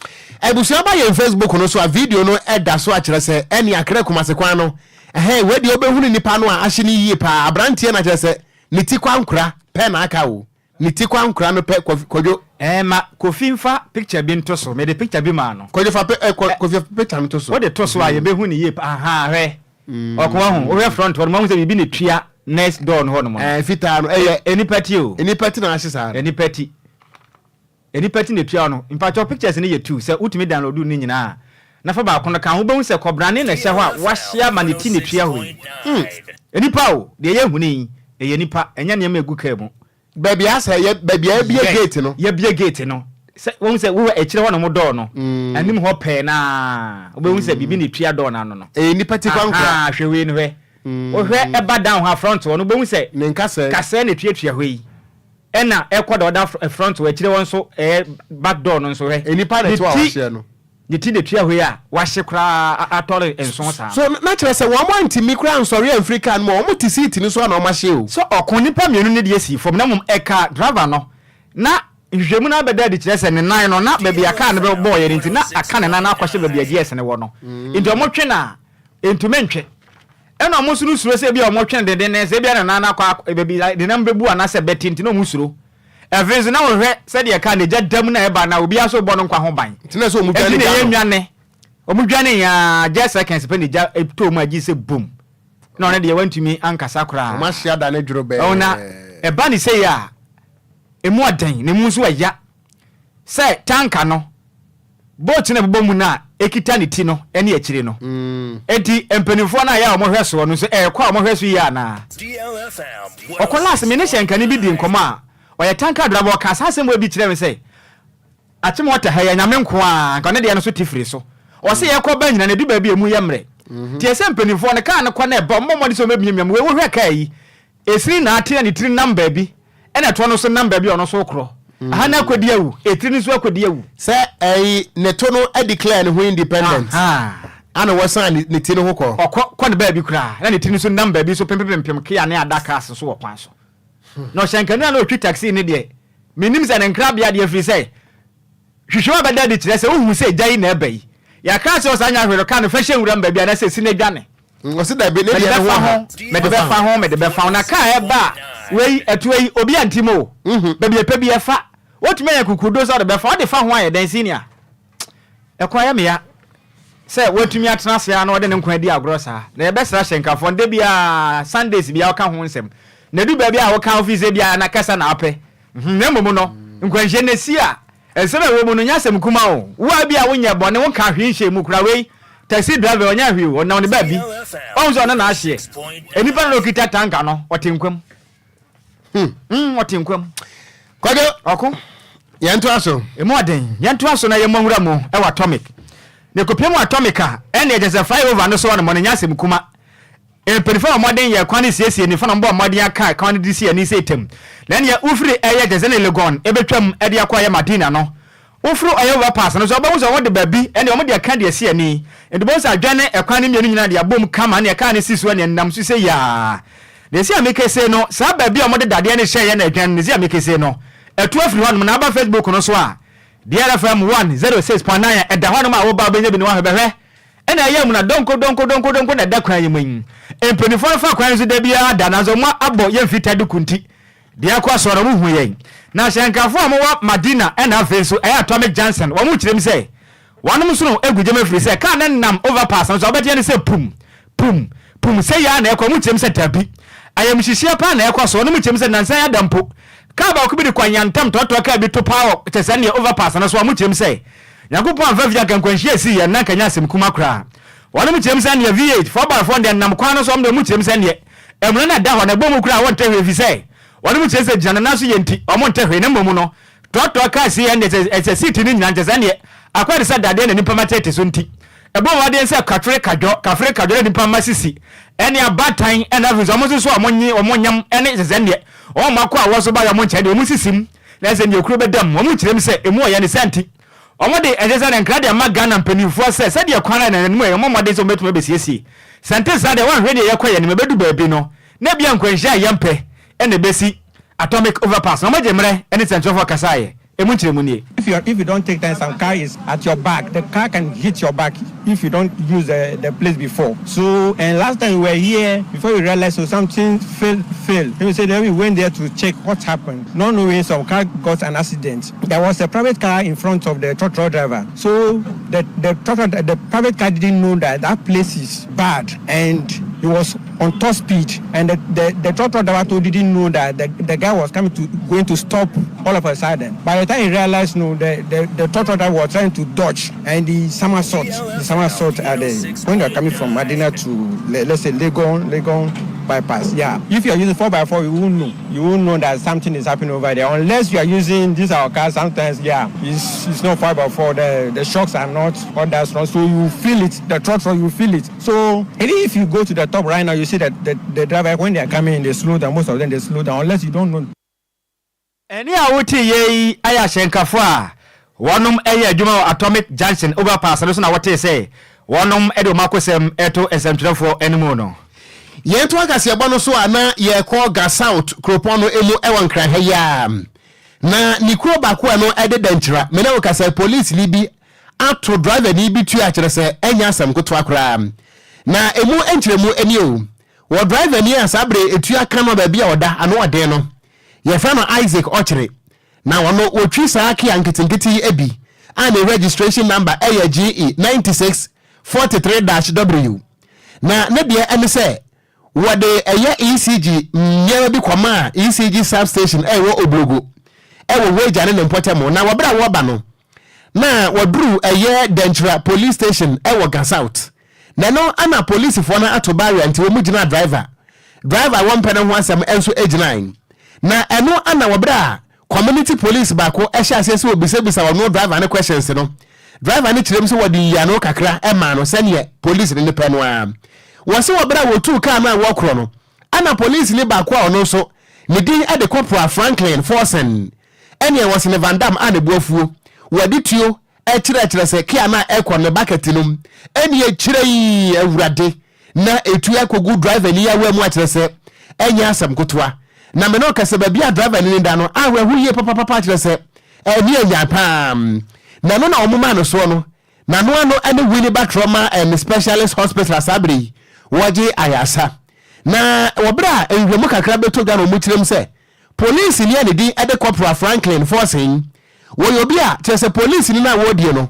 S1: Abusua ba yɛn Facebook no so a video no ɛda so akyerɛ sɛ ɛne Accra Kumasi kwan no. Ɛhɛn, wei deɛ wobɛhunu nipa no a ahye no yie paa. Aberanteɛ no akyerɛ sɛ ne ti kwankora pɛ na aka o. Ne ti kwankora no pɛ Kwadwo.
S4: Ɛɛ ma Kofi nfa picture bi nto so, mede picture bi maa no.
S1: Kwadwo fa eh, Kofi fa picture no to so.
S4: Wode to so a yɛbɛhu no yie pa, ahaa hwɛ. Ɔko wahu, wohwɛ front hɔ no, mahu sɛ biribi na etua next door no hɔ nom no.
S1: Ɛɛ fitaa no ɛyɛ.
S4: Nipa ti o.
S1: Nipa ti na ahye saa no.
S4: Nipa ti. Nipa ti na etua hɔ no. Mpakyɛw pictures no yɛ two, sɛ wotumi download ne nyinaa a, na fa baako no ka ho, wobɛhu sɛ kɔbrane na ɛhyɛ hɔ a wahye ama ne ti na etua hɔ yi. Hmm. Nipa o, deɛ yɛhunu yi, ɛyɛ nipa, ɛnyɛ nneɛma a egu kaa mu.
S1: Baabi a sɛ yɛ baabi a yɛbie gate no.
S4: Yɛbie gate no. Sɛ wɔn sɛ wowɔ akyire hɔ nom dɔɔ no. Mm. Anim hɔ pɛɛ naa wobɛhu sɛ biribi na etua dɔɔ no ano no.
S1: Ɛyɛ nipa ti kwankora.
S4: Hwɛ wei no hwɛ. Mm. Wohwɛ ɛba down ha front hɔ no wobɛhu sɛ.
S1: Ne nkasɛɛ.
S4: Kasɛɛ na etuatua hɔ yi. Ɛna ɛkɔ da ɔda front hɔ akyire hɔ nso ɛyɛ back door no nso hwɛ.
S1: Nipa na ɛte hɔ a wɔahyɛ no.
S4: Ne ti na etua hɔ yi a wahye koraa atɔre nso saa no.
S1: So na kyerɛ sɛ wɔn antumi koraa ansɔre amfiri car no mu a, wɔn te seat no so a na wɔn ahye o.
S4: Sɛ ɔko nnipa mmienu no deɛ sii fam na mmom ɛkaa driver no. Na nhwehwɛmu no abɛda adi kyerɛ sɛ ne nan no na baabi a car no bɔɔeɛ no nti na aka ne nan no akɔhyɛ baabi a gears no wɔ no nti wɔtwe no a ɛntumi ntwe. Ɛna wɔn nso no suro sɛ ebia wɔtwe no dendenden sɛ ebia ne nan no akɔ baabi ne nan bɛbu anaasɛ ɛbɛte nti na wɔn suro. Afei nso na wɔhwɛ sɛdeɛ kaa no egya da mu na ɛba na obiara nso rebɔ no nkwa ho ban.
S1: Nti na sɛ wɔn dwane
S4: gya no. Nti na yɛnwane. Wɔn dwane yaa just seconds pɛ na egya tɔɔ mu a gye sɛ boom. Na ɔno deɛ wantumi ankasa koraa.
S1: Wɔn ahye ada ne dworo bɛɛ.
S4: Ɔn na ɛba ne sei a emu ɔden na emu nso ɛya sɛ tanka no. Boat no a ɛbobɔ mu no a ɛkita ne ti no ne akyire no. Enti mpanimfoɔ no a ɛyɛ a wɔhwɛ soɔ no nso ɛrekɔ a wɔhwɛ so yie anaa? Ɔkɔ last me ne hyɛnkani bi dii nkɔmmɔ a ɔyɛ tanker driver ɔkaa saa asɛm wei bi kyerɛɛ me sɛ Akyem Water ha yi anyame nko ara nka ɔne deɛ no so te firi so. Ɔse yɛkɔ ba nyina no ɛdu baabi a ɛmu yɛ mmerɛ. Nti ɛsɛ mpanimfoɔ no kaa no kɔ na ɛba wɔmmɔ mmɔden sɛ wɔbɛmiamia mu. Wei wohwɛ kaa yi Esini na ate na ne tiri nam baabi, ɛna ɛtoɔ no nso nam baabi a ɔno nso rekorɔ. Aha no akɔdi awu, etiri no nso akɔdi awu.
S1: Sɛ ɛyi ne to no declare ne ho independent ana wɔsan ne ti no ho kɔ.
S4: Ɔkɔ kɔ ne baabi koraa na ne tiri no nso nam baabi nso pempempempem kea ne ada cars nso wɔ kwan so. Na ɔhyɛnkani a na ɔtwi taxi no deɛ, mennim sɛ ne nkrabea deɛ ɛfiri sɛ Hwehwɛ mu a bɛda adi kyerɛ sɛ wohu sɛ egya yi na ɛba yi. Yɛaka akyerɛ wo saa nyɛ ahwɛ no ka no fa hyɛ nwura mu baabi anaasɛ si na dwane.
S1: Ɔse dabi ne
S4: Mede
S1: deɛ ne ho
S4: bɛfa
S1: ɔha.
S4: ho, mede bɛfa ho, mede bɛfa ho. Na kaa ɛba a, wei, ɛtoa yi, obi ante mu o. Baabi a ɛpɛ bi ɛfa. Wotumi anya kukurudo sɛ wode bɛfa, wode fa ho ayɛ dɛn senior? Ɛkɔ ayɛ me ya sɛ watumi atena ase ara na ɔde ne nkwa adi agorɔ saa. Na yɛbɛsra hyɛnkafoɔ no da biara, Sundays biara woka ho nsɛm. Na ɛdu baabi a woka wofii sɛ biara na kasa na wopɛ. Na mmom no, nkwanhyia no si a, nsɛm a ɛwɔ mu no nyɛ asɛm kumaa o. Wo a ebia wonyɛɛ bɔne, wonkaa hwee nhyɛɛ mu koraa, wei, taxi driver yi, ɔnyɛɛ hwee o, ɔnam ne baabi. Wahu sɛ ɔno na ahyeɛ. Nnipa no na ɔkita tanka no, ɔte nkwa mu. Hmm, ɔte nkwa mu.
S1: Kwadwo.
S4: Ɔko.
S1: Yɛntoa so.
S4: Emu ɔden. Yɛntoa so na yɛmmɔ nwura mu wɔ atomic. Na ɛkɔpie mu atomic a, ɛnneɛ kyerɛ sɛ flyover no so hɔ nom no nyɛ asɛm kuma. Mpanyinfoɔ bɔ mmɔden yɛ kwan no siesie nifa na wɔbɔ mmɔden aka kwan no de si ani sɛ tam. Na ɛneɛ wofiri ɛyɛ kyɛ sɛ ne Legon ɛbɛtwam ɛde akɔ ɛyɛ Madina no. Woforo ɛyɛ overpass no nso wobɛhu sɛ wɔde baabi ɛneɛ wɔde aka de asi ani. Nti wobɛhu sɛ adwene ɛkwan no mmienu nyinaa de abom kama ɛneɛ kaa no si so ɛneɛ nam so sɛ yaa. Na ɛsi a mekese no saa baabi a wɔde dadeɛ no hyɛeɛ na adwan no ɛsi a mekese no ɛtu afiri hɔnom na aba Facebook no so a DRFM 106.9 a ɛda hɔnom a woba wobɛnya bi na woahwɛ bɛhwɛ Ɛna ɛyɛ amuna donko donko donko donko na ɛda kwan yi mu yi. Mpaninfoɔ no fa kwan yi so da biara da nanso wɔn abɔ yɛn mfita duku nti deɛ ɛkɔ soɔ no wɔn hu yɛn. Na hyɛnkafoɔ a wɔwɔ Madina ɛna afei nso ɛyɛ Atomic Junction wɔn kyerɛ mu sɛ wɔnom nsono gu gyam ɛfiri sɛ car no nam overpass no so a wobɛteɛ ne sɛ pum pum pum sɛi ara na ɛkɔ wɔn kyerɛ mu sɛ dabi ayamhyehyeɛ paa na ɛkɔ so wɔnom kyerɛ mu sɛ nansa yi ada mpo car baako bi de kɔ anyantam tɔɔtɔɔ car bi to paa wɔ kyɛ sɛ neɛ overpass no so a wɔn kyerɛ mu sɛ Nyankopɔn amfa fie anka nkwanhyia a esii yɛ no na anka ɛnyɛ asɛm kuma koraa. Wɔnom kyerɛm sɛ neɛ V8, 4x4 no deɛ nam kwan no so wɔn deɛ wɔn kyerɛm sɛ neɛ amuna no a ɛda hɔ no ɛbɔ mu koraa wɔntɛ hwee efisɛ wɔnom kyerɛ sɛ gyina ne nan so yɛ nti wɔn ntɛ hwee na mmom no trɔtrɔ kaa si ɛndeɛ sɛ ɛsɛ seat no nyina nkyɛ sɛ neɛ akɔyɛ te sɛ dadeɛ na nipa ma tete so nti ɛbɔ mu adeɛ sɛ kafere kadwɔ kafere kadwɔ na nipa ma sisi ɛne abatan ɛna afei nso wɔn nso so a wɔn nye wɔn nyam ɛne sɛ sɛ neɛ wɔn akɔ a wɔn so ba yɛ wɔn nkyɛn deɛ wɔn sisi mu Na sɛ nea kuro bɛda mu, wɔn kyerɛ mu sɛ emu ɔyɛ ne saa nti, wɔn de ɛnsɛ sɛ nkra de ama Ghana mpaninfoɔ sɛ sɛdeɛ kwan a ɛnam mu yɛ, wɔmmɔ mmɔden sɛ wɔbɛtumi abɛsiesie. Sɛ ɛnte saa deɛ, wɔanhwɛ deɛ yɛkɔ yɛn anim, ɛbɛdu baabi no, na ebia nkwanhyia a yɛmpɛ na ɛbɛsi. Atomic Overpass na wɔgye mmerɛ ne nsɛntwerɛfoɔ kasaeɛ. Emu nkyerɛmu nie.
S11: If you if you don't take time some car is at your back the car can hit your back if you don't use the the place before so and last time we were here before we realize so something fail fail then we say then we went there to check what happened not knowing some car got an accident there was a private car in front of the trotro driver so the the trotro the private car didn't know that that place is bad and he was on top speed and the the the trotro driver too didn't know that the the guy was coming to going to stop all of a sudden by the time he realized no the the the trotro driver was trying to dodge and the somersault the somersault at the when you are coming from Madina to let's say Legon Legon bypass yeah if you are using 4 by 4 you won't know you won't know that something is happening over there unless you are using this our car sometimes yeah it's it's not 4 by 4 the the shocks are not all that strong so you feel it the trotro you feel it so even if you go to the top right now you see that the the driver when they are coming they slow down most of them they slow down unless you don't know
S4: Ɛnne a wote yɛ yi yɛ ahyɛnkafo a wɔnom yɛ adwuma wɔ Atomic Junction Overpass no so na wotee sɛ wɔnom de wɔn akosɛm reto nsɛmtwerɛfoɔ anim no.
S1: Yɛn to akaseɛbɔ no so a na yɛrekɔ Ga South kuropɔn no mu wɔ Nkran ha yi ara. Na ne kuro baako a ɛno de Dankyira. Me ne wo kasa yi, polisini bi ato driverni bi tuo a kyerɛ sɛ ɛnyɛ asɛm ketewa koraa. Na ɛmu nkyerɛmu nie o. Wɔ driverni a saa bere etua ka no baabi a ɔda ano ɔden no, yɛfrɛ no Isaac Ɔkyere. Na ɔno wɔtwi saa Kia nketenkete yi bi a ne registration number yɛ GE 96 43-W. Na ne deɛ ɛne sɛ wɔde ɛyɛ ECG nneɛma bi kɔmaa ECG substation a ɛwɔ Oblogo ɛwɔ Weija ne ne mpɔtam. Na wɔberɛ a wɔreba no, na wɔduru ɛyɛ Dankyira police station ɛwɔ Ga South. Na ɛno ana polisifoɔ no ato barrier nti wɔn gyinaa driver. Driver a wɔmpɛ ne ho asɛm nso gyinae. Na ɛno ana wɔberɛ a community police baako hyɛ aseɛ sɛ wɔbisabisa ɔno driver no questions no, driver no kyerɛ mu sɛ wɔde nyiano kakra maa no sɛdeɛ police no pɛ no ara. Wɔse wɔberɛ a wɔtuu kaa no a wɔrekorɔ no, ana polisini baako a ɔno nso ne din de Corporal Franklin Forson ɛneɛ wɔse ne Van Dam a ne bo afuo, wɔde tuo kyerɛkyerɛ sɛ kaa no a ɛrekɔ no ne bucket no mu ɛneɛ kyerɛi Awurade na ɛtu akɔgu driver ni awa mu akyerɛ sɛ ɛnyɛ asɛm kotoa. Na me ne wo kasa baabi a driver ni no da no awerɛho yie papapapa akyerɛ sɛ ɛne anyan paa. Na ɛno na wɔn maa no soɔ no n'ano ano ne Winneba Trauma and Specialist Hospital a saa berɛ yi wɔgye ayaresa. Na wɔ berɛ a nhwehwɛmu kakra bɛtɔ dwa na wɔn kyerɛ mu sɛ Polisini a ne din de Corporal Franklin Forson, wɔyɛ obi a kyerɛ sɛ polisini no a wɔredie no,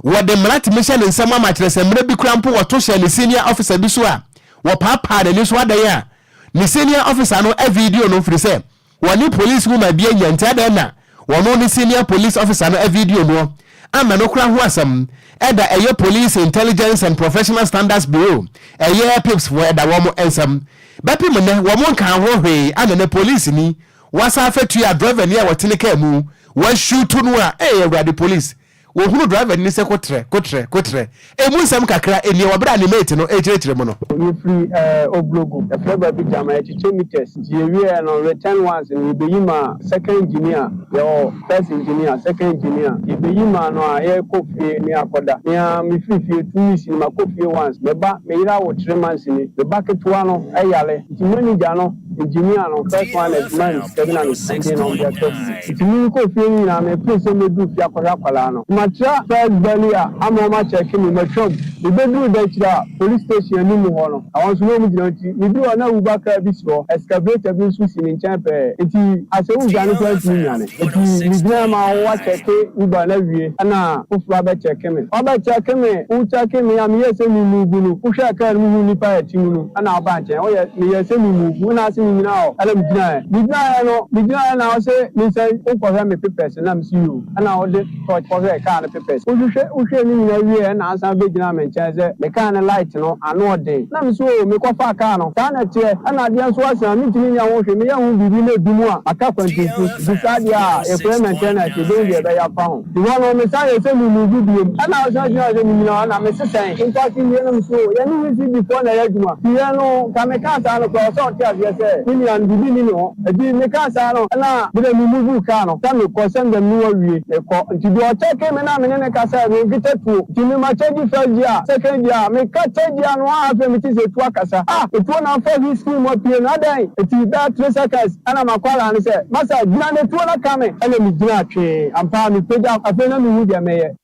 S1: wɔde mmara tumi hyɛ ne nsam ama kyerɛ sɛ mmerɛ bi koraa mpo wɔto hyɛɛ ne senior officer bi so a wɔpaapaa n'ani so adɛn a ne senior officer no avideo no firi sɛ wɔne police woman bi anya nti adɛn na wɔno ne senior police officer no avideo noɔ ama no koraa ho asɛm ɛda ɛyɛ Police Intelligence and Professional Standards Bureau ɛyɛ pips foɔ ɛda wɔn nsam Bɛpem nnɛ, wɔn nkaa ho hwee ana nɛ polisini wasan afɛtua driverni a wɔte ne kaa mu wɔashuutu no a ee awurade police wɔhunu driverni sɛ kotrɛ kotrɛ kotrɛ emu nsɛm kakra nie wɔ berɛ a ne mate no rekyerɛkyerɛ mu no.
S8: Yɛfiri eh, Oblogo, yɛfrɛ baabi Gyama, yɛkyekyɛ meters nti yɛwieɛ no return ones no yɛbɛyi maa second engineer, yɛwɔ first engineer, second engineer, yɛbɛyi maa no a yɛkɔ fie ne akɔda. Me ara mefiri fie two weeks ni makɔ fie once, me ba, me yere awo three months ni, me ba ketewa no yare nti manager no, engineer no, first one adwuma ne sika bi na me sɛnde na ɔde atɔ fie nti me kɔ fie no nyinaa me pere sɛ mɛduru fie akɔhwɛ akwadaa no. Matra first bell a ama wɔn akyɛke me, matwam, me bɛduru da akyire a police station anim hɔ no, ɛhɔ nso na wɔn gyina hɔ nti me duru hɔ na Uber car bi si hɔ, excavator bi nso si ne nkyɛn pɛɛ nti asɛ wo dwane koraa ntumi nnwane nti me gyina ma wɔn akyɛke Uber no awie ɛna foforɔ abɛkyɛke me, wɔabɛkyɛke me, wo kyɛke me a meyɛɛ sɛ me move no, wohwɛɛ car no mu huu nnipa a ɛte mu no ɛna wobaa nkyɛn, woyɛ meyɛɛ sɛ me move ɛna ase me nyina hɔ ɛna me gyinaeɛ, me gyinaeɛ no, me gyinaeɛ na ɔse me nsan nkɔhwɛ me papers na mese yoo ɛna wode torch kɔhwɛɛ car no papers, wohwehwɛ wohwɛɛ ne nyinaa wieɛ ɛna asan bɛgyinaa me nkyɛn sɛ me car no light no ano ɔden na mese oo mekɔfaa car no saa na ɛteɛ ɛna adeɛ nso asa a mentumi nyɛ ho hwee meyɛ ho biribi na ɛdum a aka kwantinti nti saa deɛ a yɛkɔyɛ maintenance yɛbɛhu deɛ ɛbɛyɛ afa ho. Nti hɔ no mesan yɛɛ sɛ me move biom ɛna ɔsan gyinaa hɔ sɛ menyina hɔ na mese sɛn nkwasi wie no mese oo yɛne VCD foɔ na ɛyɛ adwuma nti yɛn no nka mekaa saa no koraa ɔsɛ ɔte aseɛ sɛ.
S3: sɛ me nua no biribi nni ne ho. Enti mekaa saa no na me deɛ me move car no sɛ mekɔ sɛ me deɛ me ne wo awie mekɔ. Nti deɛ ɔkyɛke me na me ne no kasaɛ no menkita tuo nti me ma change first gear second gear meka third gear no aa afei mete sɛ tuo akasa ah etuo na afa windscreen mu apue no adɛn nti bɛyɛ 3 seconds ɛna makwadaa no sɛ masa gyina na etuo no aka me ɛna me gyina twee ampa ara mepagya afei na mehu deɛ mɛyɛ.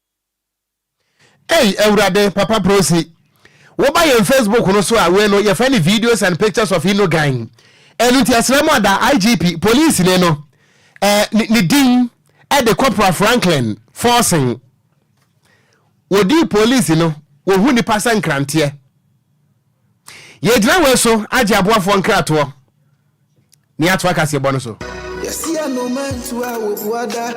S1: Ei awurade papa prosi woba yɛn Facebook no so a wei no yɛfrɛ no videos and pictures of Inogan ɛno nti ɛsrɛ mo ada IGP police ne no eh, ne din ɛde Corporal Franklin Forson wɔdii police no wɔhu nipa sɛ nkranteɛ yɛgyina wei so agye aboafoɔ nkratoɔ Ne atoa kaseɛbɔ no so.
S12: Yɛsi anoma ntu a wɔbua da.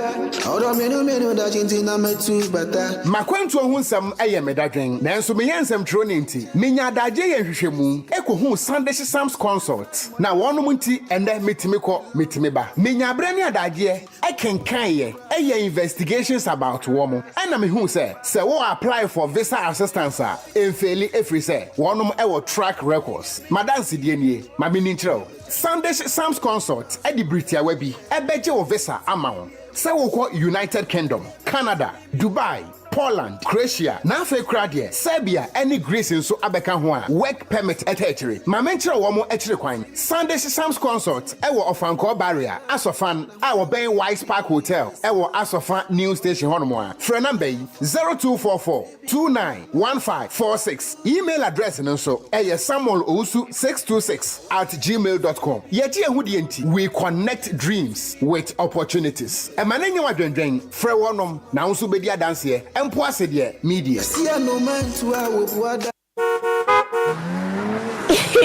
S12: Ɔdɔ mmienu mmienu da kyinkyini na matu bata.
S1: M'akwantuo ho nsɛm yɛ me dadwen, nanso meyɛ nsɛmtwerɛni nti, menya adagyeɛ yɛ nhwehwɛmu kɔhuu Sandish Sams Consult, na wɔnom nti ɛnnɛ metumi kɔ, metumi ba. Menya berɛ ne adagyeɛ kenkaeɛ, yɛɛ investigations about wɔn, ɛna mehuu sɛ, sɛ wo apply for visa assistance a, ɛmfeeli ɛfiri sɛ wɔnom wɔ track records. M'adansedie nie, ma menni nkyerɛ wo. Sandish Sams Consult de bere tiawa bi bɛgye wo visa ama wo sɛ wokɔ United Kingdom, Canada, Dubai, Poland, Croatia, na afei koraa deɛ Serbia ne Greece nso abɛka ho a work permit ta akyire. Ma menkyerɛ wɔn akyiri kwan. Sandish Sams Consult wɔ Ɔfankɔɔ Barrier, Asɔfan, a wɔbɛn Wise Park Hotel wɔ Asɔfa New Station hɔnom a. Frɛ namba yi, 0244 291546. Email address no nso ɛyɛ samuelowusu626@gmail.com. Yɛgye yɛn ho die nti, we connect dreams with opportunities. Ɛma no nyɛ wo adwendwen, frɛ wɔnom na wo nso wobɛdi adanseɛ, mpo ase deɛ, media.
S12: Yɛsi anoma ntu a wɔbua da.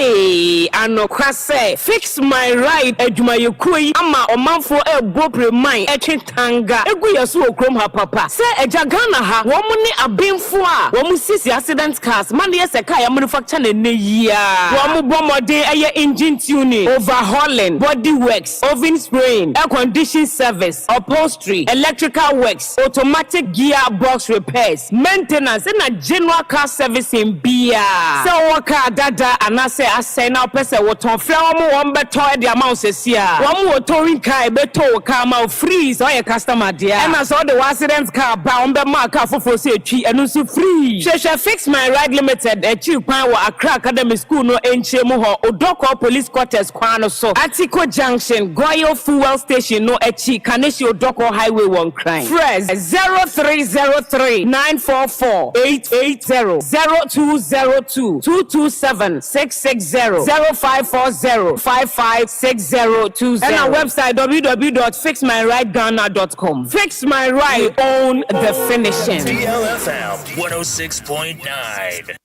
S13: Hey, anokwa sɛ Fix My Ride adwumayɛkuo yi ama ɔmanfoɔ ɛrebɔ pireman ɛtwe tanga egu yɛ so wɔ kurom ha papa. Sɛ agya Ghana ha, wɔn ne abenfoɔ a wɔn sisi accident cars ma no yɛ sɛ car yɛ manufacture no ɛnnɛ yi ara. Wɔn bɔ mmɔden ɛyɛ engine tuning, overhauling, body works, oven spraying, air condition service, upholstery, electrical works, automatic gear box repairs, maintenance ɛna general car servicing biara. Sɛ wowɔ car dada anaasɛ asɛe na wopɛ sɛ wotɔn, frɛ wɔn, wɔn bɛtɔ de ama wo sɛsi ara. Wɔn wɔ towing car a ɛbɛtow wo car ama wo free sɛ woyɛ customer deɛ a. Ɛna sɛ wode wo accident car ba a, wɔn bɛma wo car foforɔ sɛ ɛtwi, ɛno nso free. Hwehwɛ Fix My Ride Limited akyiri kwan wɔ Accra Academy School no nkyɛn mu hɔ, Odorkor Police Quarters kwan no so, Atiko Junction, Goil Fuel Station no akyi, Kaneshie Odorkor Highway wɔ Nkran. Frɛ 0303 944 880, 0202 227 660, 0540 556020 ɛna website www.fixmyrideghana.com. Fix My Ride, we own the finishing.
S2: DLFM 106.9.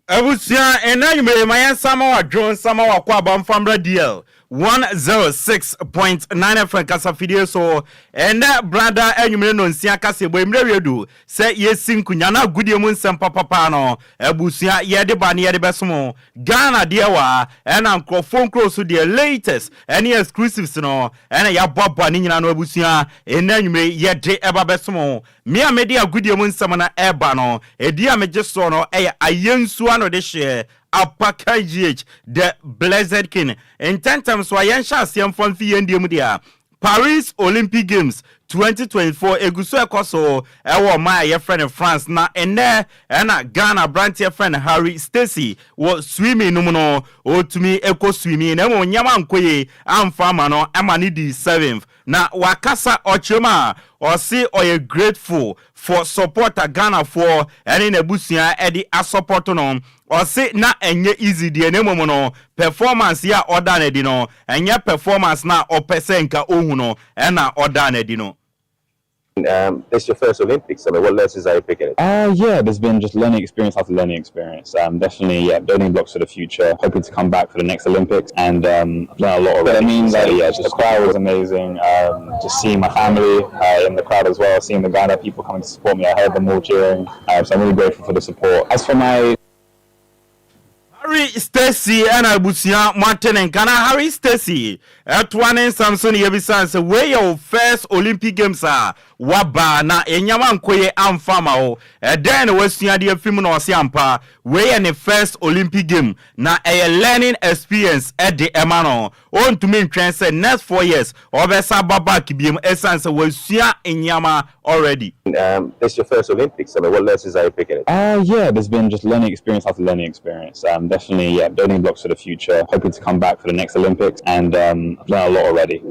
S14: Abusua, ɛnnɛ anwummere yi, ma yɛnsan ma wadwo nsa ma wakɔ aba mfa mmra DL 106.9 FM kasafidie so. Ɛnnɛ brada anwummere nnɔnsia kaseɛbɔ yi, mmerɛ wie du sɛ yɛsi nkonya na agodie mu nsɛm papapaa no, abusua, yɛde ba ne yɛde bɛsom Ghana deɛ wɔ ha, ɛna nkurɔfoɔ nkuro so deɛ latest ɛne exclusives no ɛna yɛaboaboa ne nyinaa no abusua, ɛnnɛ anwummere yi yɛde ɛba bɛsom Me a mede agodie mu nsɛm no reba no, edin a megye soɔ no yɛ Ayensu Anodehyeɛ Apaka GH, The Blessed King. Ntɛntɛm so a yɛnhyɛ aseɛ mfa mfi yɛn deɛ mu deɛ a, Paris Olympic Games 2024 ɛgu so ɛkɔ so ɛwɔ ɔman a yɛfrɛ no France, na ɛnnɛ ɛna Ghana aberanteɛ frɛ no Harry Stacey wɔ swimming no mu no, ɔtumi kɔ swimming na mmom nneɛma ankɔ yie amfa ama no ma no dii seventh. Na wakasa ɔkyerɛ mu a ɔse ɔyɛ grateful for support a Ghanafoɔ ɛne n'abusua ɛde asupporto no. Ɔse na ɛnyɛ easy deɛ na mmom no performance yi a ɔdaa no adi no ɛnyɛ performance no a ɔpɛ sɛ nka ɔhu no ɛna ɔdaa no adi no.
S15: Um, it's your first Olympics. I mean, what lessons are you picking? Yeah, there's been just learning experience after learning experience. Um, definitely, yeah, building blocks for the future. Hoping to come back for the next Olympics, and um, I've learned a lot already. But I mean, like, so, yeah, just the crowd was amazing. Um, just seeing my family in the crowd as well, seeing the Ghana people coming to support me. I heard them all cheering. So I'm really grateful for the support. As for my
S14: Harry Stacey ɛna abusua moate ne nka na Harry Stacey ɛtoa ne nsɛm so ne yɛbisa sɛ wei yɛ wo first Olympic Games a waba na ɛnyama nkoye amfa ama wo ɛdɛn na wasua de afi mu na ɔse ampa wei yɛ ne first Olympic Game na ɛyɛ learning experience ɛde ɛma no. ɔntumi ntwɛn sɛ next 4 years ɔbɛsa aba back biom, ɛsiane sɛ wasua nneɛma already.
S15: This your first Olympics. I mean, what lessons are you picking? Yeah, there's been just learning experience after learning experience. Definitely, yeah, building blocks for the future. Hoping to come back for the next Olympics, and I've learned a lot already.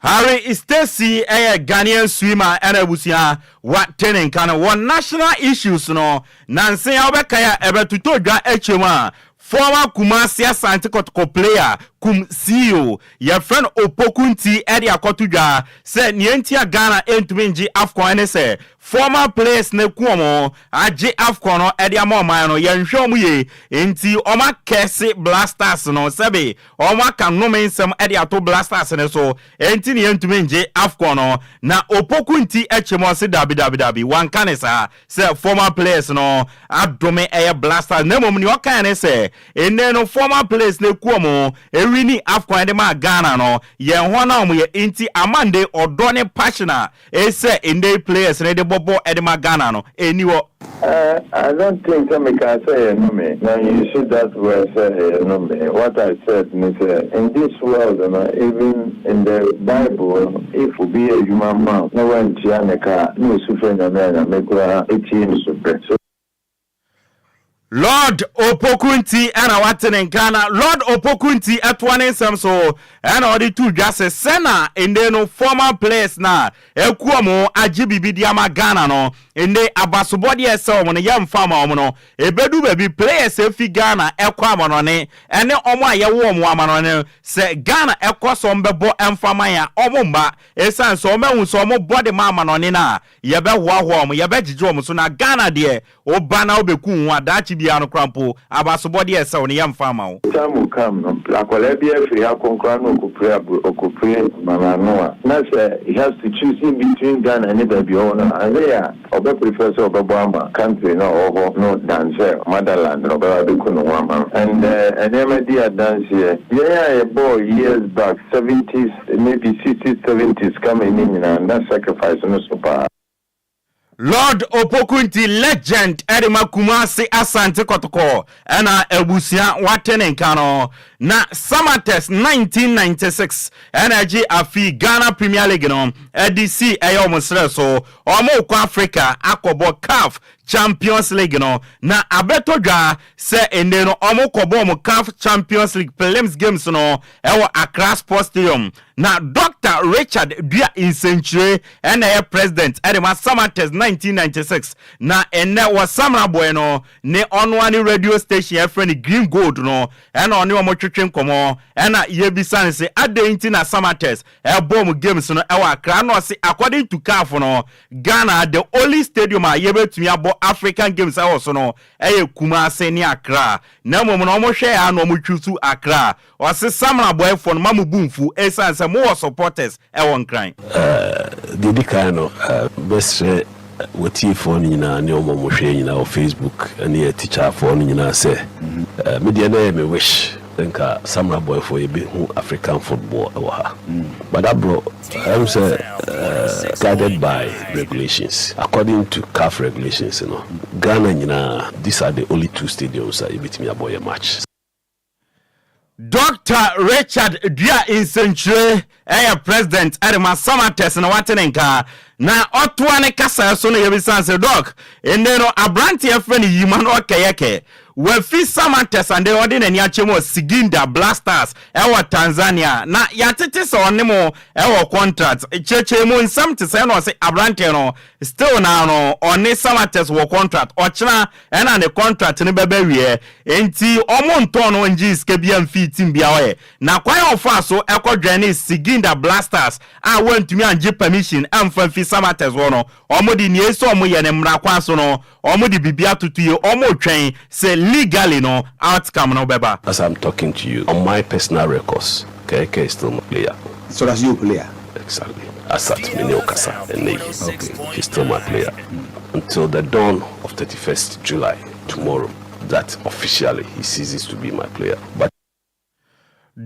S14: Harry Stacy ɛyɛ Ghanaian swimmer, ɛna abusua wate ne nka no wɔ national issues no. Nanse a wobɛkae a ɛbɛtotɔ dwa akyɛ mu a, former Kumasi Asante Kɔtɔkɔ player kum CEO yɛfrɛ no Opoku Nti ɛde akɔto dwa sɛ nea nti a Ghana ɛntumi ngye AFCON ɛne sɛ former players na ku wɔn agye AFCON no ɛde ama ɔman no, yɛnhwɛ wɔn yie, nti wɔn akɛse Black Stars no, sɛbi wɔn aka nnome nsɛm ɛde ato Black Stars no so, nti ne yɛntumi ngye AFCON no. Na Opoku Nti ɛkyɛ mu, ɔse dabi, dabi, dabi, wanka ne saa sɛ former players no adome ɛyɛ Black Stars, na mmom nea ɔka ne sɛ ene no former players na eku wɔn ewi ni AFCON ɛde ma Ghana no, yɛn hɔ na wɔn yɛ, nti amande ɔdɔ ne passion a ɛsɛ ene players no de bɔbɔ ɛde ma Ghana no ɛni hɔ.
S16: I don't think that me can say you know me. Now you see that word say you know me. What I said is in this world, even in the Bible, if we be a human man, no one tia no sufre nyame nyame kura etie no sufre. So
S14: Lord Opoku Nti ɛna wate ne nka na Lord Opoku Nti ɛtoa ne nsɛm so, ɛna ɔde to dwa sɛ sɛna ende no former players na ɛku ɔmo agye biribi de ama Ghana no, ende abasobɔdeɛ ɛsɛ ɔmo no yɛmfa ma ɔmo no, ebedu baabi players efi Ghana ɛkɔ amanɔne ɛne ɔmo a yɛwɔ ɔmo amanɔne sɛ Ghana ɛkɔ so ɔmo bɛbɔ ɛmfa man a ɔmo mba, esan sɛ ɔmo ehu sɛ ɔmo bɔ de ma amanɔne na yɛbɛhoahoa ɔmo, yɛbɛgyegye ɔmo so, na Ghana deɛ ɔba na ɔbɛku ho a daakye biara no kora mpo abasobɔdeɛ ɛsɛ wo no yɛmfa ama wo.
S16: Time will come no, akwadaa bi afiri ha konkora na okopere aburo okopere mama a na sɛ he has to choose in between Ghana ne baabi ɔwɔ no ase a, ɔbɛ prefer sɛ ɔbɛbɔ ama country na ɔwɔ hɔ no than sɛ motherland na ɔbɛba abɛku ne ho ama no. And nneɛma di adanseɛ, yɛn a yɛbɔɔ years back, 70s, maybe 60s, 70s kama ne nyinaa na sacrifice no so paa.
S14: Lord Opoku Nti, legend ɛde ma Kumase Asante Kɔtɔkɔ, ɛna abusua wate ne nka no. Na Samartex 1996 ɛna agye afi Ghana Premier League no ɛde si ɛyɛ ɔmo serɛ so, ɔmo kɔ Africa akɔbɔ CAF Champions League no, na abɛtɔ dwa sɛ ende no ɔmo kɔbɔ ɔmo CAF Champions League prelims games no ɛwɔ Accra Sports Stadium. Na Dr Richard Dua Nsɛnkyire ɛna ɛyɛ president ɛde ma Samartex 1996, na ɛnɛ wɔ Samreboi no ne ɔnoa ne radio station ɛfrɛ no Green Gold no, ɛna ɔne ɔmo twetwe nkɔmɔ, ɛna yɛbisa no sɛ adɛn nti na Samartex ɛbɔ ɔmo games no ɛwɔ Accra, na ɔse according to CAF no, Ghana the only stadium a yɛbɛtumi abɔ African Games ɛwɔ so no ɛyɛ Kumase ne Accra, na mmom na ɔmo hwɛ ya na ɔmo twi so Accra. Ɔse Samreboi no ma mo bu nfu ɛsiane sɛ mowɔ supporters ɛwɔ Nkran.
S17: Deɛ di kan no, bɛsrɛ wɔtiefoɔ no nyinaa ne ɔma mohwɛ nyinaa wɔ Facebook ne yɛ tikyafoɔ no nyinaa sɛ medeɛ na ɛyɛ me wish nka Samreboifoɔ yɛbɛhu African football ɛwɔ ha, but aborɔ ɛm sɛ guided by regulations, according to CAF regulations no, Ghana nyinaa these are the only two stadiums a yɛbɛtumi abɔ yɛ match.
S14: Dr Richard Dua Nsɛnkyire ɛyɛ president ɛde ma Samartex na wate ne nka, na ɔtoa ne kasa so no, yɛbisa sɛ, Doc, ɛnɛ no aberanteɛ frɛ no Yima no ɔkɛyɛkɛ wafi Samartex ande ɔde n'ani akyɛ mu wɔ Singida Black Stars ɛwɔ Tanzania, na yɛatete sɛ ɔne mo ɛwɔ contract, kyerɛkyerɛ mu nsɛm te sɛ, na ɔsɛ aberanteɛ no still na no ɔne Samartex wɔ contract, ɔkyena ɛna ne contract no bɛbɛ wie, nti ɔmo ntɔn no ngye sika bi amfi team bia ɔyɛ, na kwan a ɔfa so ɛkɔdwɛn ne Singida Black Stars a wɔntumi angye permission ɛmfa mfi Samartex hɔ no, ɔmo de nea esi ɔmo yɛ ne mmara kwan so no, ɔmo de biribi atoto yie, ɔmo twɛn sɛ legally no outcome no bɛba.
S17: As I'm talking to you, on my personal records, KK is still my player.
S18: So that's your player?
S17: Exactly. As at me ne okasa ɛnɛ yi, he's still my player until the dawn of 31st July, tomorrow, that officially he ceases to be my player. But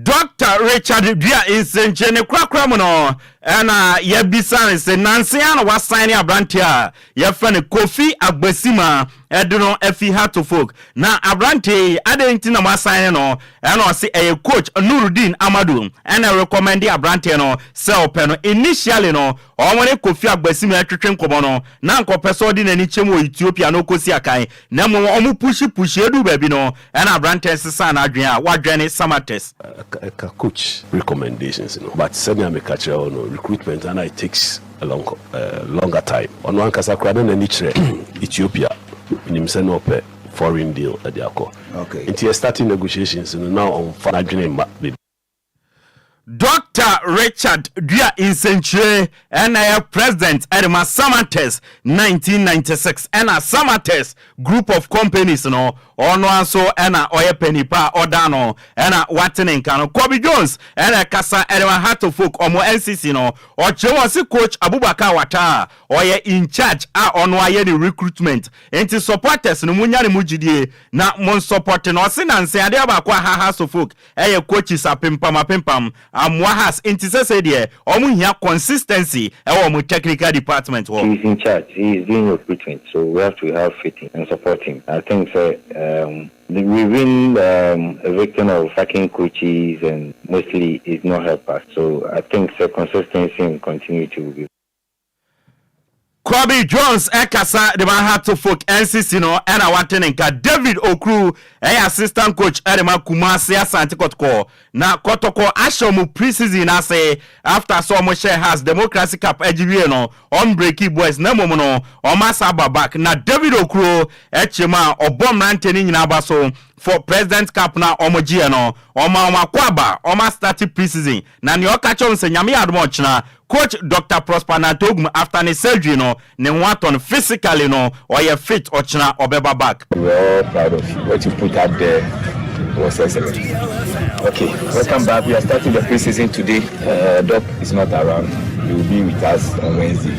S14: Dr Richard Dua Nsɛnkyerɛ ne korakora mu no, Ɛna yɛbisa no sɛ nanse ara na wasan ne aberanteɛ a yɛfrɛ no Kofi Agbasima de no afi Hearts-of-Oak. Na aberanteɛ yi adɛn nti na moasan ne no? Ɛna ɔse ɛyɛ coach Nurudeen Amadu ɛna ɛrekɔmɛnde aberanteɛ no sɛ ɔpɛ no. Initially no wɔn ne Kofi Agbasima ɛtwetwe nkɔmmɔ no na anka ɔpɛ sɛ ɔde n'ani kyɛm wɔ Ethiopia na ɔkɔsi akan na mmom wɔn pushi pushi ɛduu baabi no ɛna aberanteɛ no sesaa n'adwene a wadwɛne Samatex.
S17: Ɛka coach recommendations no but sɛnea meka kyerɛ wo no recruitment ana it takes a long longer time. Ɔno ankasa koraa na n'ani kyerɛ Ethiopia menim sɛ na ɔpɛ foreign deal de akɔ nti yɛ starting negotiations no na ɔmfa n'adwene mma baabi.
S14: Dɔkta Richard Dua Nsenkyire na ɛyɛ President de ma Samatex 1996 ɛna Samatex Group of Companies no ɔno ara nso na ɔyɛ panin pa a ɔda ano ɛna wate ne nka no. Kobe Jones ɛna ɛkasa de ma Heart of Oak ɔmo NCC no ɔkyerɛ mu ɔse Coach Abubakar Watara ɔyɛ in charge a ɔno ayɛ ne recruitment nti supporters no monya ne mu gyidie na monsupporte no. Ɔse nansa yi adeɛ baako a ha Hearts of Oak Ɛyɛ coaches apempam apempam amoa has nti sɛsɛi deɛ ɔmo hia consistency ɛwɔ ɔmo technical department hɔ.
S16: He is in charge, he is doing recruitment so we have to have faith in and support him. I think sɛ um we've been um a victim of sacking coaches and mostly it's not help us so I think sɛ consistency and continuity will be.
S14: Kobe Jones kasa de ma Hartlepool NCC no na wate ne nka. David Okru yɛ assistant coach de ma Kumasi Asante Kɔtɔkɔ. Na Kɔtɔkɔ ahyɛ wɔn pre-season no ase after sɛ wɔn hyɛɛ Hearts Democracy Cup agye wie no, wɔn breaki boys na mmom no wɔn asa aba back. Na David Okru kyerɛ mu a ɔbɔ mmeranteɛ no nyinaa aba so for President Cup no a wɔn gyeɛ no, wɔma wɔn akwaaba, wɔn astarte pre-season. Na nea ɔka kyerɛ wɔn sɛ Nyame yɛ adom a ɔkyena Coach Doctor Prosper Narteh Ogum after ne surgery no ne ho atɔ no physically no ɔyɛ fit ɔkyena ɔbɛba back.
S18: We are all proud of you what you put up there was excellent okay welcome back we are starting the pre-season today uh, doc is not around he will be with us on Wednesday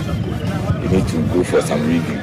S18: you need to go for some review.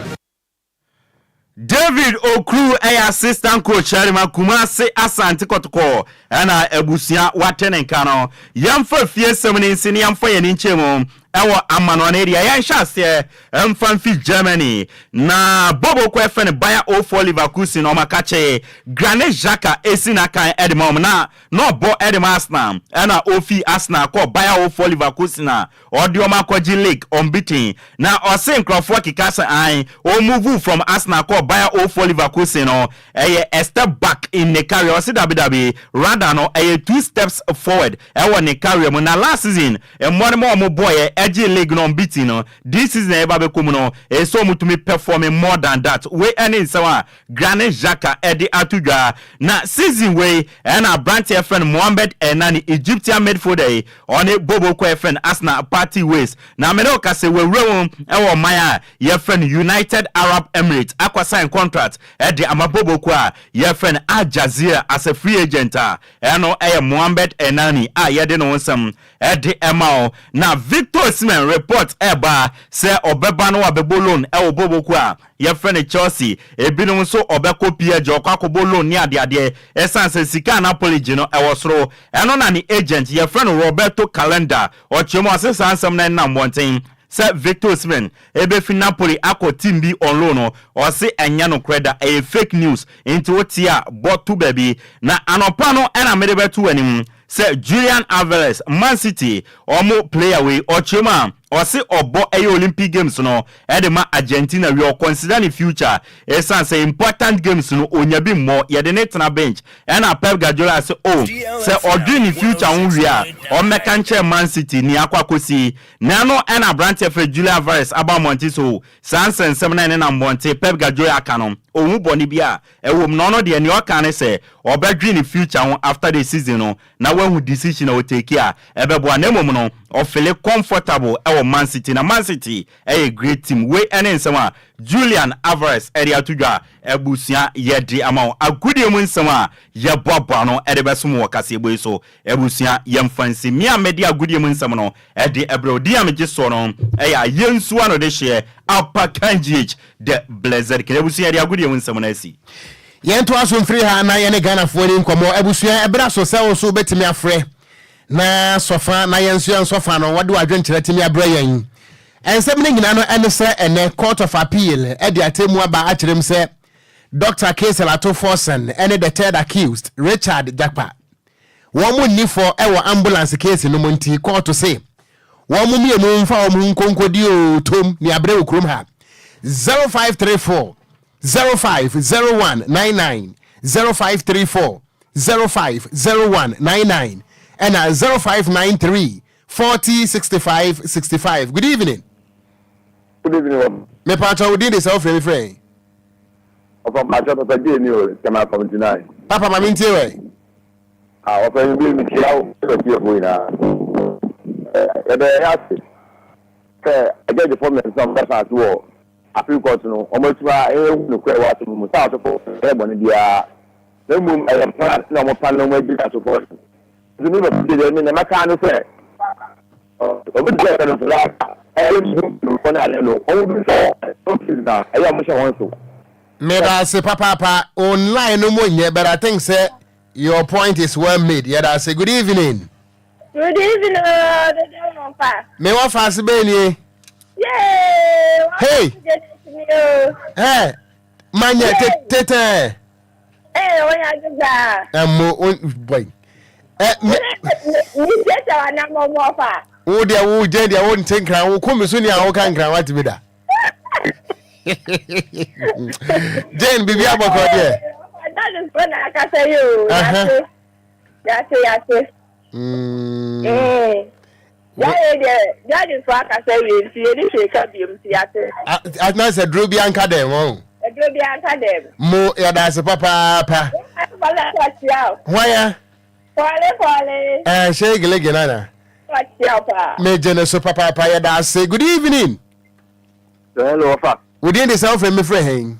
S14: David Okru yɛ assistant coach de ma Kumasi Asante Kɔtɔkɔ ɛna abusua wate ne nka no. Yɛmfa fie nsɛm no nsi na yɛmfa yɛn ani nkyɛ mu ɛwɔ amanɔne deɛ yɛnhyɛ aseɛ mfa mfi Germany na Bobo kɔ ɛfɛ no Bayer 04 Leverkusen ɔmo akakye Granit Xhaka esi n'akan ɛde ma ɔmo na na ɔbɔ ɛde ma Arsenal ɛna ofi Arsenal kɔ Bayer 04 Leverkusen a Ɔde wɔn akɔgye league unbeaten na ɔse nkurɔfoɔ keka sɛ ae ɔ move from Arsenal kɔɔ Bayer 04 Leverkusen no ɛyɛ a step back in ne career ɔse dabi dabi rather no ɛyɛ two steps forward ɛwɔ ne career mu na last season mmɔne ma wɔn bɔeɛ ɛgyee league no unbeaten no this season a yɛba bɛkɔ mu no ɛsɛ sɛ wɔn tumi perform more than that wei ɛne nsɛm a Granit Xhaka de ato dwa. Na season wei ɛna aberanteɛ yɛfrɛ no Mohamed Elneny, Egyptian midfielder yi, ɔne Bobo kɔ yɛfrɛ no Arsenal party ways. Na me ne wo ka sɛ wawura mu wɔ ɔman a yɛfrɛ no United Arab Emirates akɔ sign contract de ama Bobo kuo a yɛfrɛ no Al Jazira as a free agent a ɛno ɛyɛ Mohamed Elneny a yɛde ne ho nsɛm de ma wo. Na Victor Osimhen report ɛreba sɛ ɔbɛba na wabɛbɔ loan wɔ Bobo kuo a Yɛfrɛ no Chelsea, ebinom nso ɔbɛkɔ PSG, ɔkɔ akɔbɔ loan ne adeadeɛ ɛsiane sɛ sika a Napoli gye no ɛwɔ soro. Ɛno na ne agent, yɛfrɛ no Roberto Calenda, ɔkyerɛ mu, ɔse saa nsɛm no ɛnam mmɔnten sɛ Victor Osimhen ɛbɛfi Napoli akɔ team bi on loan no, ɔse ɛnyɛ nokorɛ da, ɛyɛ fake news, nti wote a bɔ to baabi. Na anɔpa no ɛna mede bɛto w'anim sɛ Julian Alvarez, Man City wɔn player wei, ɔkyerɛ mu a ɔse ɔbɔ ɛyɛ Olympic Games no de ma Argentina wie ɔconsider ne future ɛsiane sɛ important games no ɔnya bi mmɔ yɛde no tena bench ɛna Pep Guardiola se oh sɛ ɔdwene ne future ho wie a ɔmmɛka nkyerɛ Man City nea akɔ akɔsi na ɛno ɛna abranteɛ frɛ Julian Alvarez aba mmɔnten sɛ oh saa nsɛnsɛm no a ɛnenam mmɔnten Pep Guardiola aka no ɔnhu bɔne bi a ɛwɔ mu na ɔno deɛ nea ɔka ne sɛ ɔbɛdwene ne future ho after the season no na wahu decision a ɔtake a ɛbɛboa na mmom no ɔfele comfortable wɔ Man City na Man City yɛ great team. Wei ne nsɛm a Julian Alvarez de ato dwa a abusua yɛde ama wo. Agodie mu nsɛm a yɛboaboa ano de bɛsom wɔ kaseɛbɔ yi so. Abusua yɛmfa nsi. Me a mede agodie mu nsɛm no de brɛ wo din a megye soɔ no yɛ Ayensu Anodehyeɛ Apakan GH The Blessed King. Abusua yɛde agodie mu nsɛm no asi.
S1: Yɛntoa so mfiri ha na yɛne Ghanafoɔ ni nkɔmmɔ. Abusua, ɛberɛ aso sɛ wo nso wobɛtumi afrɛ. Na sɔfa na yɛn nso yɛn sɔfa no wɔde w'adwenkyerɛ tumi abrɛ yɛn. Nsɛm no nyinaa no ɛne sɛ ɛnɛ Court of Appeal ɛde atemmu aba akyerɛ mu sɛ Dr. Cassiel Ato Forson ɛne the third accused Richard Jakpa wɔn mo nni fɔ ɛwɔ ambulance case no mu nti kɔɔto se wɔn mo mmienu mfa wɔn ho nkonkodi oo tom ne abrɛ wɔ kurom ha. 0534 050199 0534 050199 ɛna 0593 40 65 65. Good evening.
S16: Good evening. Wɔn.
S1: Mepatwa wo din de sɛ wofrɛ me frɛ.
S16: Ɔfɔ mpatsɔ papa gye ni o Tema community 9.
S1: Papa ma mentie wɛ.
S16: Ah ɔfɔ yi bi mi kyia wo ɛbɛ tie fo nyinaa. Yɛbɛ yɛ ase sɛ agyɛgyefo mmiɛnsa a wɔbɛsa ase wɔ appeal court no wɔn atumi a ehu nokorɛ wɔ asɛm mu sɛ asofo ɛyɛ bɔne biara na mmom ɛyɛ plan na wɔn plan na wɔn agye asofo nti mi papa gye deɛ mi na mɛka no sɛ obi te sɛ ɛno so ɛyɛ mu nkurɔfoɔ no ade no wɔn bi sɛ ɔfis na ɛyɛ wɔn hyɛ wɔn so.
S1: Meda ase papaapa online no mo nyɛ, but I think sɛ your point is well made. Yɛda ase. Good evening.
S9: Good evening, oh, the devil pa.
S1: Me wɔ faase bɛɛ nie.
S9: Yay!
S1: Hey! Hey! Manyɛ tetɛ.
S9: Ee, onye agịga.
S1: Ɛmo o boy. Ɛ me.
S9: Mi siesie wa na mo mo fa.
S1: Wo deɛ wo gyɛn deɛ wo nte nkran wo kɔ mi so ni a wo ka nkran wa ti bi da. Jane bibi abɔkɔ deɛ.
S9: That is when I can say you. Yate, yate, yate. Yàyɛ deɛ judges fo akasa wie nti yɛde hwee ka biom nti yate.
S1: Atena sɛ duro bi anka dɛm wɔn.
S9: Duro bi anka dɛm.
S1: Mo yɛda ase papaapa. Hwan ya?
S9: Pɔle pɔle.
S1: Ɛɛ hyɛ gelege nana.
S9: Ɔkyia paa.
S1: Megye ne so papaapa, yɛda ase. Good evening.
S16: Hello, ɔfa.
S1: Wo din de sɛ, wofrɛ me frɛ hɛn?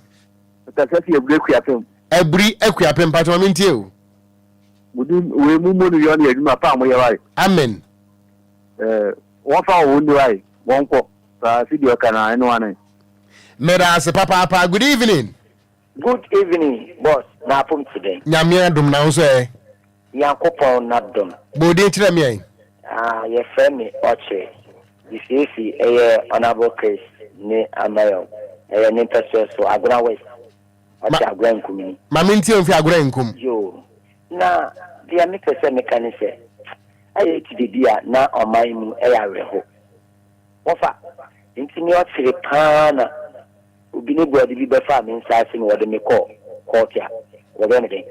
S16: Kasa fi Aburi Akuapem.
S1: Aburi Akuapem, mpatwɔ ma mentie o.
S16: Mudi wei mu mu no yɔ ne adwuma pa a moyɛ wae.
S1: Amen.
S16: Ɛɛ wɔfa wɔn ni wae, wɔn kɔ. Saa si deɛ ɔka na ɛno ane.
S1: Meda ase papaapa. Good evening.
S19: Good evening boss, na apom te dɛn?
S1: Nyame adom, na wo nso ɛ?
S19: Nyankopɔn n'adom.
S1: Bɔ wo din kyerɛ me ɛ.
S19: Ah, yɛfrɛ me Ɔkyere. Gyesiesie ɛyɛ Honourable Chris ne Amayong. Ɛyɛ ne mpɛsoɛ so, Agona West. Ɔte Agona Nkum ni.
S1: Ma me ntie wo mfi Agona Nkum.
S19: Yoo, na deɛ me pɛ sɛ meka ne sɛ, ayɛ ti baabi a na ɔman mu ɛyɛ awerɛho. Wɔfa, nti me ɔkyere paa na obi ne guade bi bɛfaa me nsa ase na wɔde me kɔɔ kɔɔte a, wɔbɛyɛ me dɛn?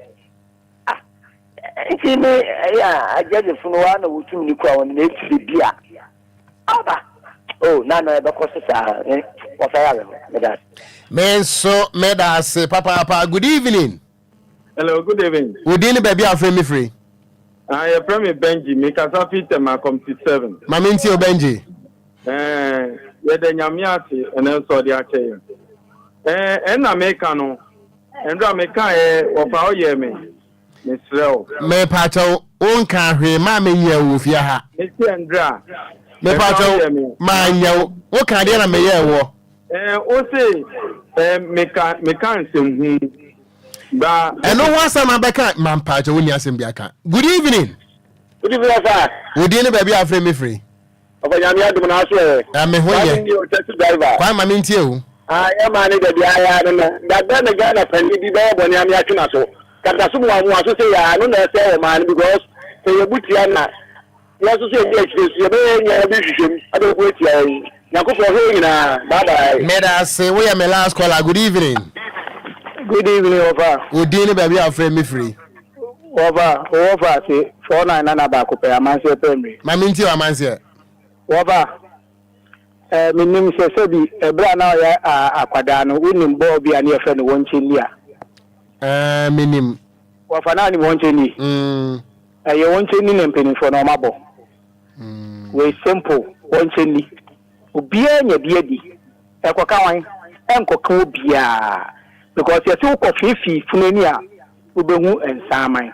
S19: Ah, nti me ɛyɛ a agyɛgyefo no waa na wɔtum ne kura wɔn na ɛti bi a aba. Oh, na na ɛbɛkɔ so saa, wɔfa yɛ awerɛho. Meda ase.
S1: Me nso meda ase papaapa. Good evening.
S20: Hello, good evening.
S1: Wo din ne baabi a wofrɛ me firi?
S20: Ah, yɛfrɛ me Benji, mekasa fi Tema Community 7.
S1: Ma mentie o, Benji.
S20: Eh, yɛda Nyame ase ɛnɛ nso ɔde akyɛ yɛn. Eh, ɛnna meka no, ɛnra meka ɛ wɔfa ɔyɛ me, mesrɛ wo.
S1: Mepakyɛw, wonka hwee maa menyɛ wo fie ha.
S20: Mesi ɛndra.
S1: Mepakyɛw, manyɛ wo. Woka adeɛ na meyɛɛ wɔ.
S20: Eh, wo se eh, meka meka nsɛmhu ba.
S1: Ɛno ho asɛm abɛka ma mpakyɛw, wonni asɛm bi aka. Good evening.
S21: Good evening, sir.
S1: Wo din ne baabi a afrɛ me firi?
S21: Ɔfɔ Nyame adom na aso ɛ.
S1: Na me ho yɛ.
S21: Kwame ni o, taxi driver.
S1: Kwame ma me ntie o.
S21: Ah, yɛ maa ne dabi aya no no. Da bɛn na Ghana panin bi bɛyɛ bɔne ame atwe n'aso? Kata so mua mua so sɛ yaa no na ɛsɛe wɔ maa no because sɛ yɛbu tia na yɛn nso so yɛdi akyire so yɛbɛyɛ yɛn nyinaa bi nhwehwɛm abɛbu atia yɛn. Nyankopɔn hwɛ yɛn nyinaa. Bye bye.
S1: Meda ase, woyɛ me last caller. Good evening.
S22: Good evening, Wɔfa.
S1: Wo din ne baabi a wofrɛ me firi?
S22: Wɔfa, wɔfa ase, 49 nana baako pɛ, amanseɛ pɛ mmiri.
S1: Ma mentie o, amanseɛ.
S22: Wɔfa, eh, menim sɛ sɛbi ɛberɛ a na ɔyɛ akwadaa no, wonim bɔɔl bi a ne yɛfrɛ no wɔnkyɛnni a?
S1: Eh, menim.
S22: Wɔfa, na wonim wɔnkyɛnni?
S1: Mm.
S22: Ɛyɛ wɔnkyɛnni na mpanimfoɔ no wɔabɔ. Wei simple, wɔnkyɛnni. Obiara nya bi adi. Ɛkɔka hwan? Ɛnkɔka obiara. Because yɛse wokɔ feefee funu ani a, wobɛhu nsaman.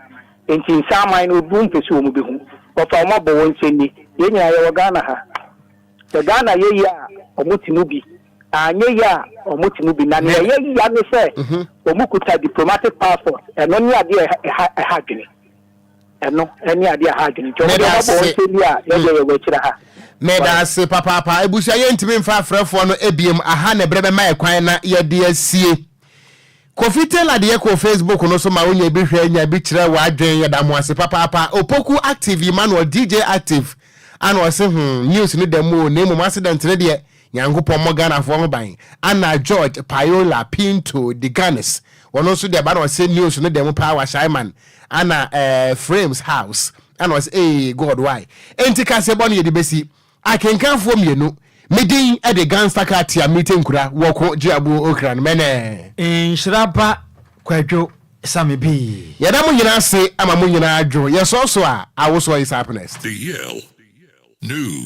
S22: Enti nsaman no obi mpɛ sɛ wɔn bɛhu. Wɔfa wɔn abɔ wɔn nsɛnni. Yɛn nyinaa yɛwɔ Ghana ha. Sɛ Ghana yɛ yie a, wɔn te mu bi. Anyɛ yie a, wɔn te mu bi. Na nea ɛyɛ ya ne sɛ, wɔn kuta diplomatic passport. Ɛno ne adeɛ a ɛha ɛha adwene. Ɛno ne adeɛ a ɛha adwene nti ɔmo deɛ ɔmo abɔ wɔn nsɛm bi a yɛdeɛ yɛwɔ akyire ha.
S1: Meda ase papaapa. Abusua yɛntumi mfa afrɛfoɔ no ebiem aha na ɛberɛ bɛma yɛ kwan na yɛde asie. Kofi Taylor deɛ kɔ Facebook no so ma wonya bi hwɛ nya bi kyerɛ w'adwen yɛda mo ase papaapa. Opoku Active Emmanuel DJ Active ana ɔse hmm news no da mu o na mmom accident no deɛ Nyankopɔn mmɔ Ghanafoɔ ho ban. Ana George Payola Pinto de Ganes ɔno nso deɛ ba na ɔse news no da mu paa Washaiman Ana eh Frames house Ana ɔse ee God why Enti kaseɛbɔ no yɛde bɛsi Akenkanfoɔ mmienu Me din de Gangsta Car Tia Mite Nkura Wɔko Gye Abuo Okran Mɛnɛɛ.
S4: Nhyira ba Kwadwo Sammy B.
S1: Yɛda mo nyinaa ase ama mo nyinaa dwo. Yɛsɔɔ so a, awosoɔ is up next.
S5: The Yale News.